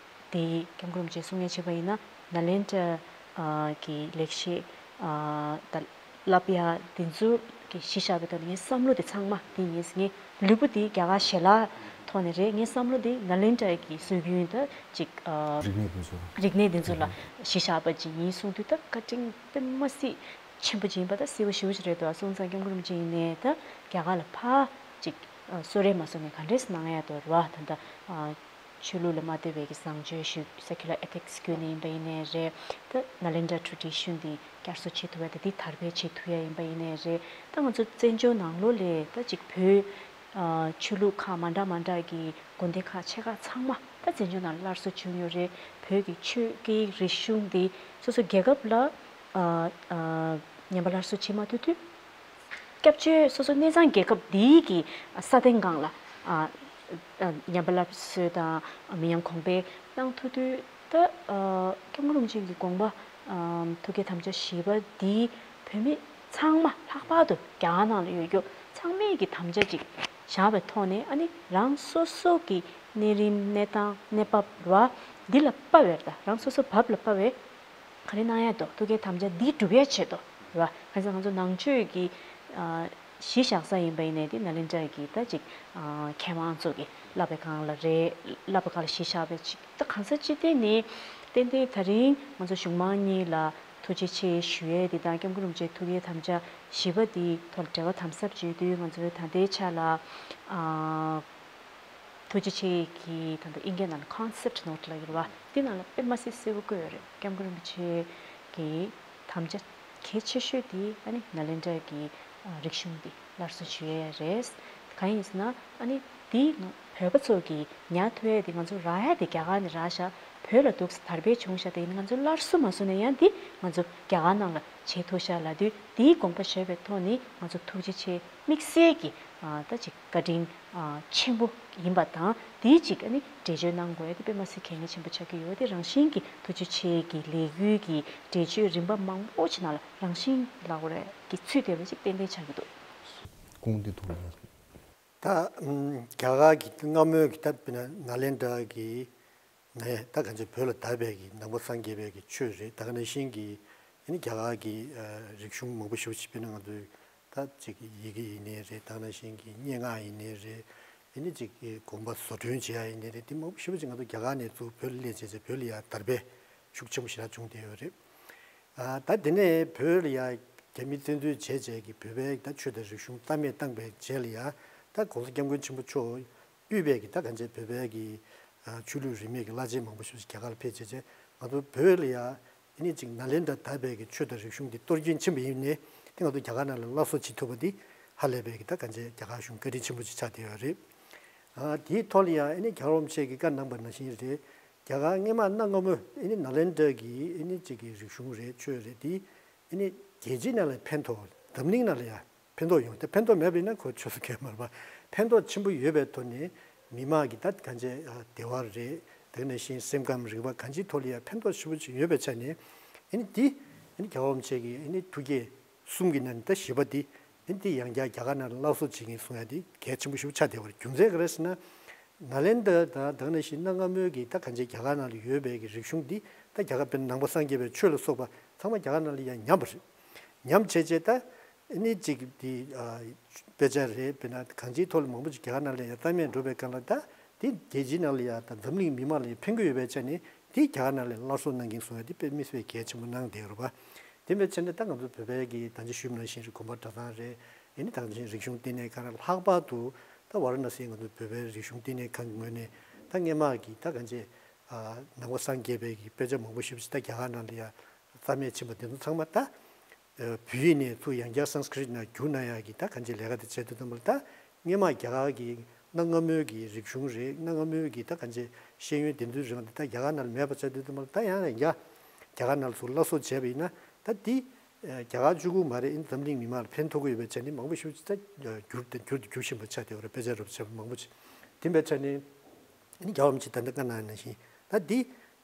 དེ་སྐྱབས་མགོན་རིན་པོ་ཆེ་གསུང་ཡ་བྱས་པ་ཡིན་ན་ནཱ་ལེནྡྲ་ཨ་གི་ལེགས་བཤད་ཨ་ད་བསླབ་ཡ་དེ་ཚོ་གི་གཞི་བཞག་པའི་ཐོག་ནས་ངའི་བསམ་བློ་དེ་ཚང་མ་དེ་ཡིན། ངའི་ལུས་པོ་དེ་རྒྱ་གར་ཞལ་ལག་ཐོག་ནས་རེད། ངའི་བསམ་བློ་དེ་ནཱ་ལེནྡྲ་གི་སྲོལ་རྒྱུན་ད་ཅིག་ཨ་རིག་གནས་དེ་ཚོ་རིག་གནས་དེ་ཚོ་ལ་གཞི་བཞག་པ་ཅིག་ཡིན་གསུངས་དུས་ད་བཀའ་དྲིན་དཔེ་མ་སྲིད་ཆེན་པོ་ཅིག་ཡིན་པ་ད་གསལ་པོ་ཞེ་པོ་ཅིག་རེད་འདུག་སོང་ཙང་སྐྱབས་མགོན་རིན་པོ་ཆེ་ཡིན་ནའི་ད་རྒྱ་གར་ལ་ཕར་ཅིག་ཨ་གསོལ་རས་མ་གསོལ་ནས་ག་འདྲས་གནང་ཡ་འདུག་རེད་བ། ད་ད་ཨ་ཆོས་ལུགས་ལ་མ་ལྟོས་པའི་གི་བཟང་སྤྱོད་ཞུ་secular ethics བརྒྱུད་ནས་ཡིན་པ་ཡིན་ནའི་རེད། ད་ནཱ་ལེནྡྲ་ཊེ་རེ་ཌི་ཤན་འདི་བསྐྱར་གསོ་བྱེད་ཐུབ་པ་དེ་འདི་དར་སྤེལ་བྱེད་ཐུབ་ཡ་ཡིན་པ་ཡིན་ནའི་རེད། ད་ང་ཚོ་བཙན་བྱོལ་ནང་ལོགས་ལ་ད་ཅིག་བོད་ཨ་ཆོས་ལུགས་ཁག་མ་འདྲ་མ་འདྲ་གི་དགོན་སྡེ་ཁག་ཆེ་ཁག་ཚང་མ་ད་བཙན་བྱོལ་ནང་སླར་གསོ་བྱུང་ཡོད་རེད། བོད་ཀྱི་ཆོས་སྐད་ཡིག་རིག་གཞུང་འདི་སོ་སོ་རྒྱལ་ཁབ་ལ་ཨ་ཨ་ཉམས་པ་སླར་གསོ་བྱེད་མ་ཐུབ་དུས། སྐྱབས་བཅོལ་སོ་སོ་གནས་ཚང་རྒྱལ་ཁབ་འདིའི་གི་ས་སྟེང་སྒང་ལ་ཨ་ཨ་ཉམས་པ་སླར་གསོ་དང་མི་ཉམས་གོང་འཕེལ་གནང་ཐུབ་དུས་ད་ཨ་སྐྱབས་མགོན་རིན་པོ་ཆེ་གི་དགོངས་པ་ཨ་ཐུགས་བསྐྱེད་དམ་བཅའ་བཞི་པ་འདི་བོད་མི་ཚང་མ་ལྷག་པར་དུ་རྒྱ་གར་ནང་ལ་ཡོད་རྒྱུ་ཚང་མས་ཀྱི་དམ་བཅའ་ཅིག་བཞག་པའི་ཐོག་ནས་ཨ་ནི་རང་སོ་སོ་གི་གནས་རིམ་གནས་སྟངས་གནས་བབ་ར་འདི་ལ་དཔག་པའི་ད་རང་སོ་སོ་བབ་ལ་དཔག་པའི་ག་རེ་གནང་ཡ་འདུག་ཐུགས་བསྐྱེད་དམ་བཅའ་འདི་སྒྲུབ་ཡ་ཆེད་དུ་ར། གང་ཟེར་ང་ཚོ་ནང་ཆོས་ཀྱི་ཨ་ གཞི་བཞག་ས་ཡིན་པ་ཡིན་ནའི་དེ་ནཱ་ལེནྡྲ་གི་ད་ཅིག་མཁས་དབང་ཚོ་གི་བསླབ་པའི་སྒང་ལ་རེད། བསླབ་པའི་སྒང་ལ་གཞི་བཞག་པའི་ཅིག་ད་གང་ཟག་སྤྱི་བདེ་ནི་ཏན་ཏན་ད་རིང་ང་ཚོ་གཞུང་མང་གཉིས་ལ་ཐུགས་རྗེ་ཆེ་ཞུ་ཡས་དེ་དང་སྐྱབས་མགོན་རིན་པོ་ཆེའི་ཐུགས་ཀྱི་དམ་བཅའ་བཞི་པ་དེའི་ཐོག་ལ་འབྲེལ་བ་དམ་ཟབ་བྱེད་དུས་ང་ཚོའི་ད་ལྟའི་ཆ་ལ་ཨ། ཐུགས་རྗེ་ཆེ་གི་ད་ལྟ་ཨིན་སྐད་ནང་ལ་ཀོན་སེབ་ཊི་ནོ་ཊི་ལབ་ཡོད་རེད་བ། དེ་ནང་ལ་དཔེ་མ་སྲིད་གསལ་པོ་བཀོད་ཡོད་རེད། སྐྱབས་མགོན་རིན་པོ་ཆེ་གི་དམ་བཅའ་གལ་ཆེ་ཤོས་དེ་ཨ་ནི་ནཱ་ལེནྡྲ་གི་ཨ་རིག་གཞུང་དེ་སླར་གསོ་ཞུ་ཡས་རེད། གང་ཡིན་ཟེར་ན་ཨ་ནི་དེ་ང་བོད་པ་ཚོ་གི་ཉར་ཐུབ་ཡས་དེ་ང་ཚོ་རག་ཡས་དེ་རྒྱ་གར་ནས་རག་ཤག་བོད་ལ་འདུག་སེ་དར་སྤེལ་བྱུང་ཤག་དེ་ཡིན་ན་ང་ཚོ་སླར་གསོ་མ་བཟོ་ན་ཡང་དེ་ང་ཚོ་རྒྱ་གར་ནང་ལ་བྱེད་ཐུབ་ཤག་ལབ་དུས་དེའི་དགོངས་པ་བཞེས་པའི་ཐོག་ནས་ང་ཚོ་ཐུགས་རྗེ་ཆེ་དམིགས་བསལ་གྱི་ཨ་ད་ཅིག་བཀའ་དྲིན་ཨ་ཆེན་པོ་ཡིན་པ་དང་དེའི་ཅིག་ཨ་ནི་འགྲེལ་བརྗོད་གནང་དགོས་ཡ་དེ་དཔེ་མ་སྲིད་གལ་གནད་ཆེན་པོ་ཆགས་ཀྱི་ཡོད། དེ་རང་བཞིན་གྱིས་ཐུགས་རྗེ་ཆེ་གི་ལས་འགུལ་གྱི་འགྲེལ་བརྗོད་རིམ་པ་མང་པོ་ཞིག་ནང་ལ་རང་བཞིན་ལབ་དགོས་རེད་ཀྱི་ཚུད་བསྡད་པ་ཅིག་ཏན་ཏན་ཆགས་ཀྱི་འདུག་ཁོང་འདི་ཐུགས་ལ་ད་ཨམ་རྒྱ་གར་གྱི་སྔ་མོའི་གི་ད་དཔེར་ན་ནཱ་ལེནྡྲ་གི་ནས་ད་ག་ཚོད་བོད་ལ་དར་བའི་གི་ནང་པ་སངས་རྒྱས་པའི་གི་ཆོས་རེད། ད་ག་ནང་བཞིན་གྱི་ཨ་ནི་རྒྱ་གར་གྱི་ཨ་རིག་གཞུང་མང་པོ་ཞེ་པོ་ཅིག་དཔེར་ན་ང་ཚོའི་ད་ཅིག་ཡི་གེ་ཡིན་ནའི་རེད། ད་ག་ནང་བཞིན་གྱི་སྙན་ངག་ཡིན་ནའི་རེད། ཨ་ནི་ཅིག་གི་དགོན་པ་བཟོ་སྐྲུན་བྱེད་ཡ་ཡིན་ནའི་རེད། དེ་མང་པོ་ཞེ་པོ་ཅིག་ང་ཚོ་རྒྱ་གར་ནས་ཚུར་བོད་ལ་སླེབས་བྱས་བྱས་བོད་ལ་ཡ་དར་སྤེལ་ཤུགས་ཆེན་པོ་ཞེ་དྲག་བྱུང་བསྡད་ཡོད་རེད། ཨ་ད་དེ་ནས་བོད་ལ་ཡ་རྒྱ་མི་བཙན་འཛུལ་བྱས་བྱས་ཀྱི་བོད་པའི་ད་ཆོས་དང་རིག་གཞུང་རྩ་མེད་བཏང་པའི་རྗེས་ལ་ཡ་ད་༸གོང་ས་༸སྐྱབས་མགོན་ཆེན་པོ་མཆོག་དབུས་པའི་གི་ད་གང་ཅི་བོད་པའི་གི་ཨ་ཆོས་ལུགས་རིས་མེད་ཀྱི་བླ་ཆེན་མང་པོ་ཞིག་རྒྱ་གར་ལ་ཕེབས་བྱས་བྱས་ང་ཚོ་བོད་ལ་ཡ་ཨ་ནི་ཅིག་ནཱ་ལེནྡྲ་དར་བའི་གི་ཆོས་དང་རིག་གཞུང་འདི་གཏོར་སྐྱོན་ཕྱིན་པ་ཡིན་ནའི་དེ་ང་ཚོ་རྒྱ་གར་ནང་ལ་སླར་གསོ་བྱེད་ཐུབ་པ་འདི་ཧ་ལས་པའི་གི་ད་གང་ཅི་རྒྱ་གར་གཞུང་བཀའ་དྲིན་ཆེན་པོ་ཅིག་ཆགས་བསྡད་ཡོད་རེད། ཨ་དེའི་ཐོག་ལ་ཡ་ཨ་ནི་རྒྱལ་བ་རིན་པོ་ཆེ་གི་བཀའ་གནང་པ་ནང་བཞིན་རེད། རྒྱ་གར་སྔས་མ་གནའ་སྔ་མོ་ཨ་ནི་ནཱ་ལེནྡྲ་གི་ཨ་ནི་ཅིག་གི་རིག་གཞུང་རེད་ཆོས་རེད་དེ་ཨ་ནི་རྒྱལ་སྤྱིའི་ནང་ལ་ཕན་ཐོགས་འཛམ་གླིང་ནང་ལ་ཡ་ཕན་ཐོགས་ཡོང་དེ་ཕན་ཐོགས་མེད་པ་ཡིན་ན་ཁོ་ཆོས་སུ་ཁེལ་མ་རེད་པ། ཕན་ཐོགས་ཆེན་པོ་ཡོད་པའི་ཐོག་ནས་མི་དམངས་ཀྱི་ད་གང་ཅི་བདེ་བ་རེད། དེ་ནང་བཞིན་སེམས་ཁམས་རིག་པ་གང་ཅིའི་ཐོག་ལ་ཡ་ཕན་ཐོགས་ཆེན་པོ་ཅིག་ཡོད་པའི་ཆ་ནས་ཨ་ནི་འདི་ཨ་ནི་རྒྱལ་བ་རིན་པོ་ཆེ་གི་ཨ་ནི་ཐུགས་བསྐྱེད་གསུམ་གྱི་ནང་ནས་ད་བཞི་པ་འདི་ཨ་ནི་འདི་ཡང་བསྐྱར་རྒྱ་གར་ནང་ལ་སླར་གསོ་བྱེད་མཁན་གསུང་ཡ་འདི་གལ་ཆེན་པོ་ཞིག་ཆགས་བསྡད་པ་རེད། རྒྱུ་མཚན་ག་རེ་ཟེར་ན། ནཱ་ལེནྡྲ་དང་དེ་ནང་བཞིན་གནའ་སྔ་མོའི་གི་ད་གང་ཅི་རྒྱ་གར་ནང་ལ་ཡོད་པའི་གི་རིག་གཞུང་འདི་ད་རྒྱ་གར་དཔེར་ན་ནང་པ་སངས་རྒྱས་པའི་ཆོས་ལ་སོགས་པ་ཚང་མ་རྒྱ་གར་ནང་ལ་ཡང་ཉམས་པ་རེད། ཉམས་བྱས་རྗེས་ད་ཨ་ནི་ཅིག་འདི་ཨ་དཔེ་ཆ་རེད། དཔེར་ན་གང་ཅིའི་ཐོག་ལ་མང་པོ་ཅིག་རྒྱ་གར་ནང་ལ་ཡང་རྩ་མེད་འགྲོ་བའི་སྒང་ལ་ད་འདི་རྒྱལ་སྤྱིའི་ནང་ལ་ཡང་ད་འཛམ་གླིང་མི་མང་ལ་ཡང་ཕན་གི་ཡོད་པའི་ཆ་ནས་འདི་རྒྱ་གར་ནང་ལ་སླར་གསོ་གནང་མཁན་གསུང་ཡ་འདི་དཔེ་མི་སྲིད་གལ་ཆེན་པོ་གནང་བསྡད་ཡོད་རེད་པ། དེ་འབད་བྱས་ནས་ད་ང་ཚོ་བོད་པའི་གི་ད་ཅི་ཞུས་པ་ནང་བཞིན་རེད། དགོན་པ་གྲྭ་ཚང་རེད། ཨ་ནི་ད་ཅི་རིག་གཞུང་བསྟི་གནས་ཁང་རེད། ལྷག་པར་དུ་ད་ཝཱ་ར་ཎ་སིའི་ང་ཚོ་བོད་པའི་རིག་གཞུང་བསྟི་གནས་ཁང་གི་ངོས་ནས་ད་སྔས་མ་གི་ད་གང་ཅི་ཨ་ནང་པ་སངས་རྒྱས་པའི་གི་དཔེ་ཆ་མང་པོ་ཞིག་ད་རྒྱ་གར་ནང་ལ་ཡ་རྩ་མེད་ཕྱིན་པ་དེ་ཚོ་ཚང་མ་ད་བོད་ཡིག་ནས་ཚུར་ཡང་བསྐྱར་སཾ་སྐྲྀ་ཏ་ནང་བསྒྱུར་གནང་ཡ་གི་ད་གང་ཅི་ལས་ཀ་དེ་བྱས་དུས་ཙམ་པ་ལ་ད་སྔས་མ་རྒྱ་གར་གི་གནའ་སྔ་མོའི་གི་རིག་གཞུང་རེད། གནའ་སྔ་མོའི་གི་ད་གང་ཅི་ཤེས་ཡོན་དེ་ཚོའི་རིགས་དེ་ད་རྒྱ་གར་ནང་ལ་མེད་པ་བྱས་དུས་ཙམ་པ་ལ་ད་ཡང་ཡང་བསྐྱར་རྒྱ་གར་ནང་ལ་ཚུར་སླར་གསོ་བྱས་པ་ཡིན་ན་ད་འདི་རྒྱ་གར་གཅིག་པུ་མ་རེད། ཨིན་འཛམ་གླིང་མི་མང་ལ་ཕན་ཐོགས་ཀྱི་ཡོད་པའི་ཆ་ནས་མང་པོ་ཞིག་ད་བསྒྱུར་དང་བསྒྱུར་དུ་འགྱུར་བཞིན་པ་ཆགས་བསྡད་ཡོད་རེད། དཔེ་ཆ་རུ་བྱས་པ་མང་པོ་ཅིག་དེ་འབད་ཆ་ནས་ཨ་ནི་རྒྱལ་བ་རིན་པོ་ཆེ་ད་ལྟ་བཀའ་གནང་ནང་བཞིན་ད་འདི་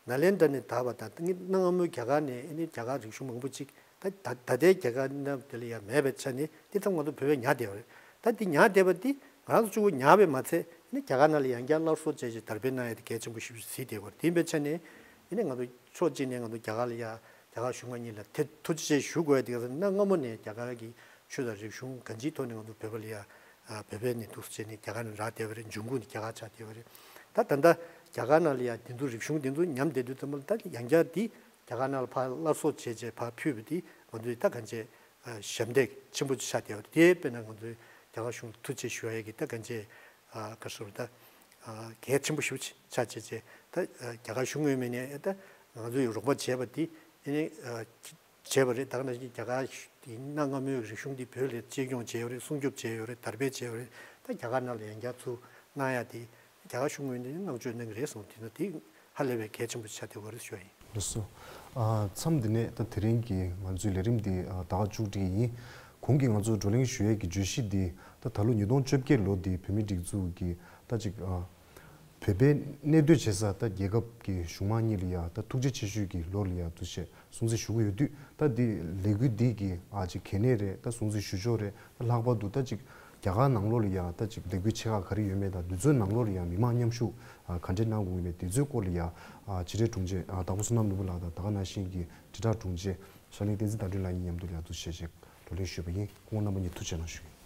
ནཱ་ལེནྡྲ་ནས་དར་བ་དང་གནའ་སྔ་མོའི་རྒྱ་གར་ནས་ཨ་ནི་རྒྱ་གར་རིག་གཞུང་མང་པོ་ཅིག་ད་ད་ད་ལྟའི་རྒྱ་གར་ནང་དེ་ལ་ཡང་མེད་པའི་ཆ་ནས་འདི་ཚང་མ་ང་ཚོ་བོད་པས་ཉར་བསྡད་པ་རེད། ད་འདི་ཉར་བསྡད་པ་འདི་ང་རང་ཚོ་གཅིག་པུ་ཉར་བས་མ་ཚད་ཨ་ནི་རྒྱ་གར་ནང་ལ་ཡང་བསྐྱར་སླར་གསོ་བྱས་བྱས་དར་སྤེལ་གནང་ཡ་དེ་གལ་ཆེན་པོ་ཞིག་གཟིགས་བསྡད་པ་རེད། དེ་འབད་ཆ་ནས་ཨ་ནི་ང་ཚོ་ཕྱོགས་གཅིག་ནས་ང་ཚོ་རྒྱ་གར་ལ་ཡ་རྒྱ་གར་གཞུང་མང་གཉིས་ལ་དེ་ཐུགས་རྗེ་ཆེ་ཞུ་དགོས་ཡ་དེ་ག་ཟེར་ན་སྔ་མོ་ནས་རྒྱ་གར་གྱི་ཆོས་དང་རིག་གཞུང་གང་ཅིའི་ཐོག་ནས་ང་ཚོ་བོད་པ་ལ་ཡ་ཨ་བོད་པའི་ནས་འདུག་སེ་བྱས་ནས་རྒྱ་གར་ནས་རག་བསྡད་པ་རེད། འབྱུང་ཁུངས་ནི་རྒྱ་གར་ཆགས་བསྡད་པ་རེད། ད་ད་ལྟ་རྒྱ་གར་ནང་ལ་ཡ་དེ་ཚོ་རིག་གཞུང་དེ་ཚོ་ཉམས་བསྡད་དུས་ཙམ་པ་ལ་ད་ཡང་བསྐྱར་འདི་རྒྱ་གར་ནང་ལ་ཕར་སླར་གསོ་བྱས་བྱས་ཕར་ཕུད་པ་འདི་ང་ཚོའི་ད་གང་ཅི་ཨ་ཞབས་འདེགས་ཆེན་པོ་ཆགས་བསྡད་པ་རེད། དེ་དཔེར་ན་ང་ཚོའི་རྒྱ་གར་གཞུང་ལ་ཐུགས་རྗེ་ཆེ་ཞུ་ཡ་གི་ད་གང་ཅི་ཨ་ག་རེ་ཟེར་ད་ཨ་གལ་ཆེན་པོ་ཞིག་ཆགས་བྱས་བྱས་ད་ཨ་རྒྱ་གར་གཞུང་ངོས་མིན་ནས་ད་ང་ཚོས་རོགས་པ་བྱས་པ་འདི་ཨ་ནི་ཨ་བྱས་པ་རེད། ད་ག་ནང་བཞིན་རྒྱ་གར་གྱི་གནའ་སྔ་མོའི་རིག་གཞུང་འདི་བོད་ལ་གཅེས་སྐྱོང་བྱས་ཡོད་རེད། སྲུང་སྐྱོབ་བྱས་ཡོད་རེད། དར་སྤེལ་བྱས་ཡོད་རེད། ད་རྒྱ་གར་ནང་ལ་ཡང་བསྐྱར་ཚུར་གནང་ཡ་དེ་རྒྱ་གར་གཞུང་ངོས་ནས་གནང་སྤྱོད་གནང་གི་རེད་གསུངས། དེ་ན་དེ་ཧ་ལས་པའི་གལ་ཆེན་པོ་ཆགས་བསྡད་ཡོད་རེད་ཞུ་ཡ་ཡིན། ལགས་སོ། ཨ་མཚམས་འདི་ནས་ད་དེ་རིང་གི་ང་ཚོའི་ལས་རིམ་འདི་ཨ་ད་ག་མཇུག་སྒྲིལ་གྱི་ཡིན། གོང་གི་ང་ཚོ་བགྲོ་གླེང་ཞུ་ཡས་ཀྱི་བརྗོད་གཞི་འདི་ད་ད་ལོ་ཉིས་སྟོང་བཅོ་བརྒྱད་ལོ་འདི་བོད་མིའི་སྒྲིག་འཛུགས་ཀྱི་ད་ཅིག་ཨ་བོད་པའི་གནས་སྡོད་བྱེད་ས་ད་རྒྱལ་ཁབ་ཀྱི་གཞུང་མང་གཉིས་ལ་ཡ་ད་ཐུགས་རྗེ་ཆེ་ཞུ་གི་ལོ་ལ་ཡ་འདུ་ཤེས་སྲུང་བརྩི་ཞུ་གི་ཡོད་དུས། ད་འདི་ལས་འགུལ་འདི་གི་ཨ་ཅིག་གལ་གནད་རེད། ད་སྲུང་བརྩི་ཞུ་ཕྱོགས་རེད། ད་ལྷག་པར་དུ་ད་ཅིག་རྒྱ་གར་ནང་ལོགས་ལ་ཡ་ད་ཅིག་ལས་འགུལ་ཆེ་ཁག་ག་རེ་ཡོད་མེད་དང་འདི་ཚོའི་ནང་ལོགས་ལ་ཡ་མི་མང་མཉམ་ཞུགས་ཨ་ག་འདྲས་གནང་དགོས་ཡོད་མེད་འདི་ཚོའི་སྐོར་ལ་ཡ་ཨ་ཕྱི་དྲིལ་དྲུང་ཆེ་ཨ་དྭགས་པོ་བསོད་ནམས་ནོར་བུ་ལགས་དང་ད་ག་ནང་བཞིན་གྱི་དྲིལ་བསྒྲགས་དྲུང་ཆེ་ཤར་གླིང་བསྟན་འཛིན་དྭགས་སྒྲོན་ལགས་གཉིས་མཉམ་དུ་ལ་ཡ་འདུ་ཤེས་ཤིག་བགྲོ་གླེང་ཞུས་པ་ཡིན། ཁོང་རྣམ་པ་གཉིས་ཐུགས་རྗེ་གནང་ཞུ་གི་ཡིན།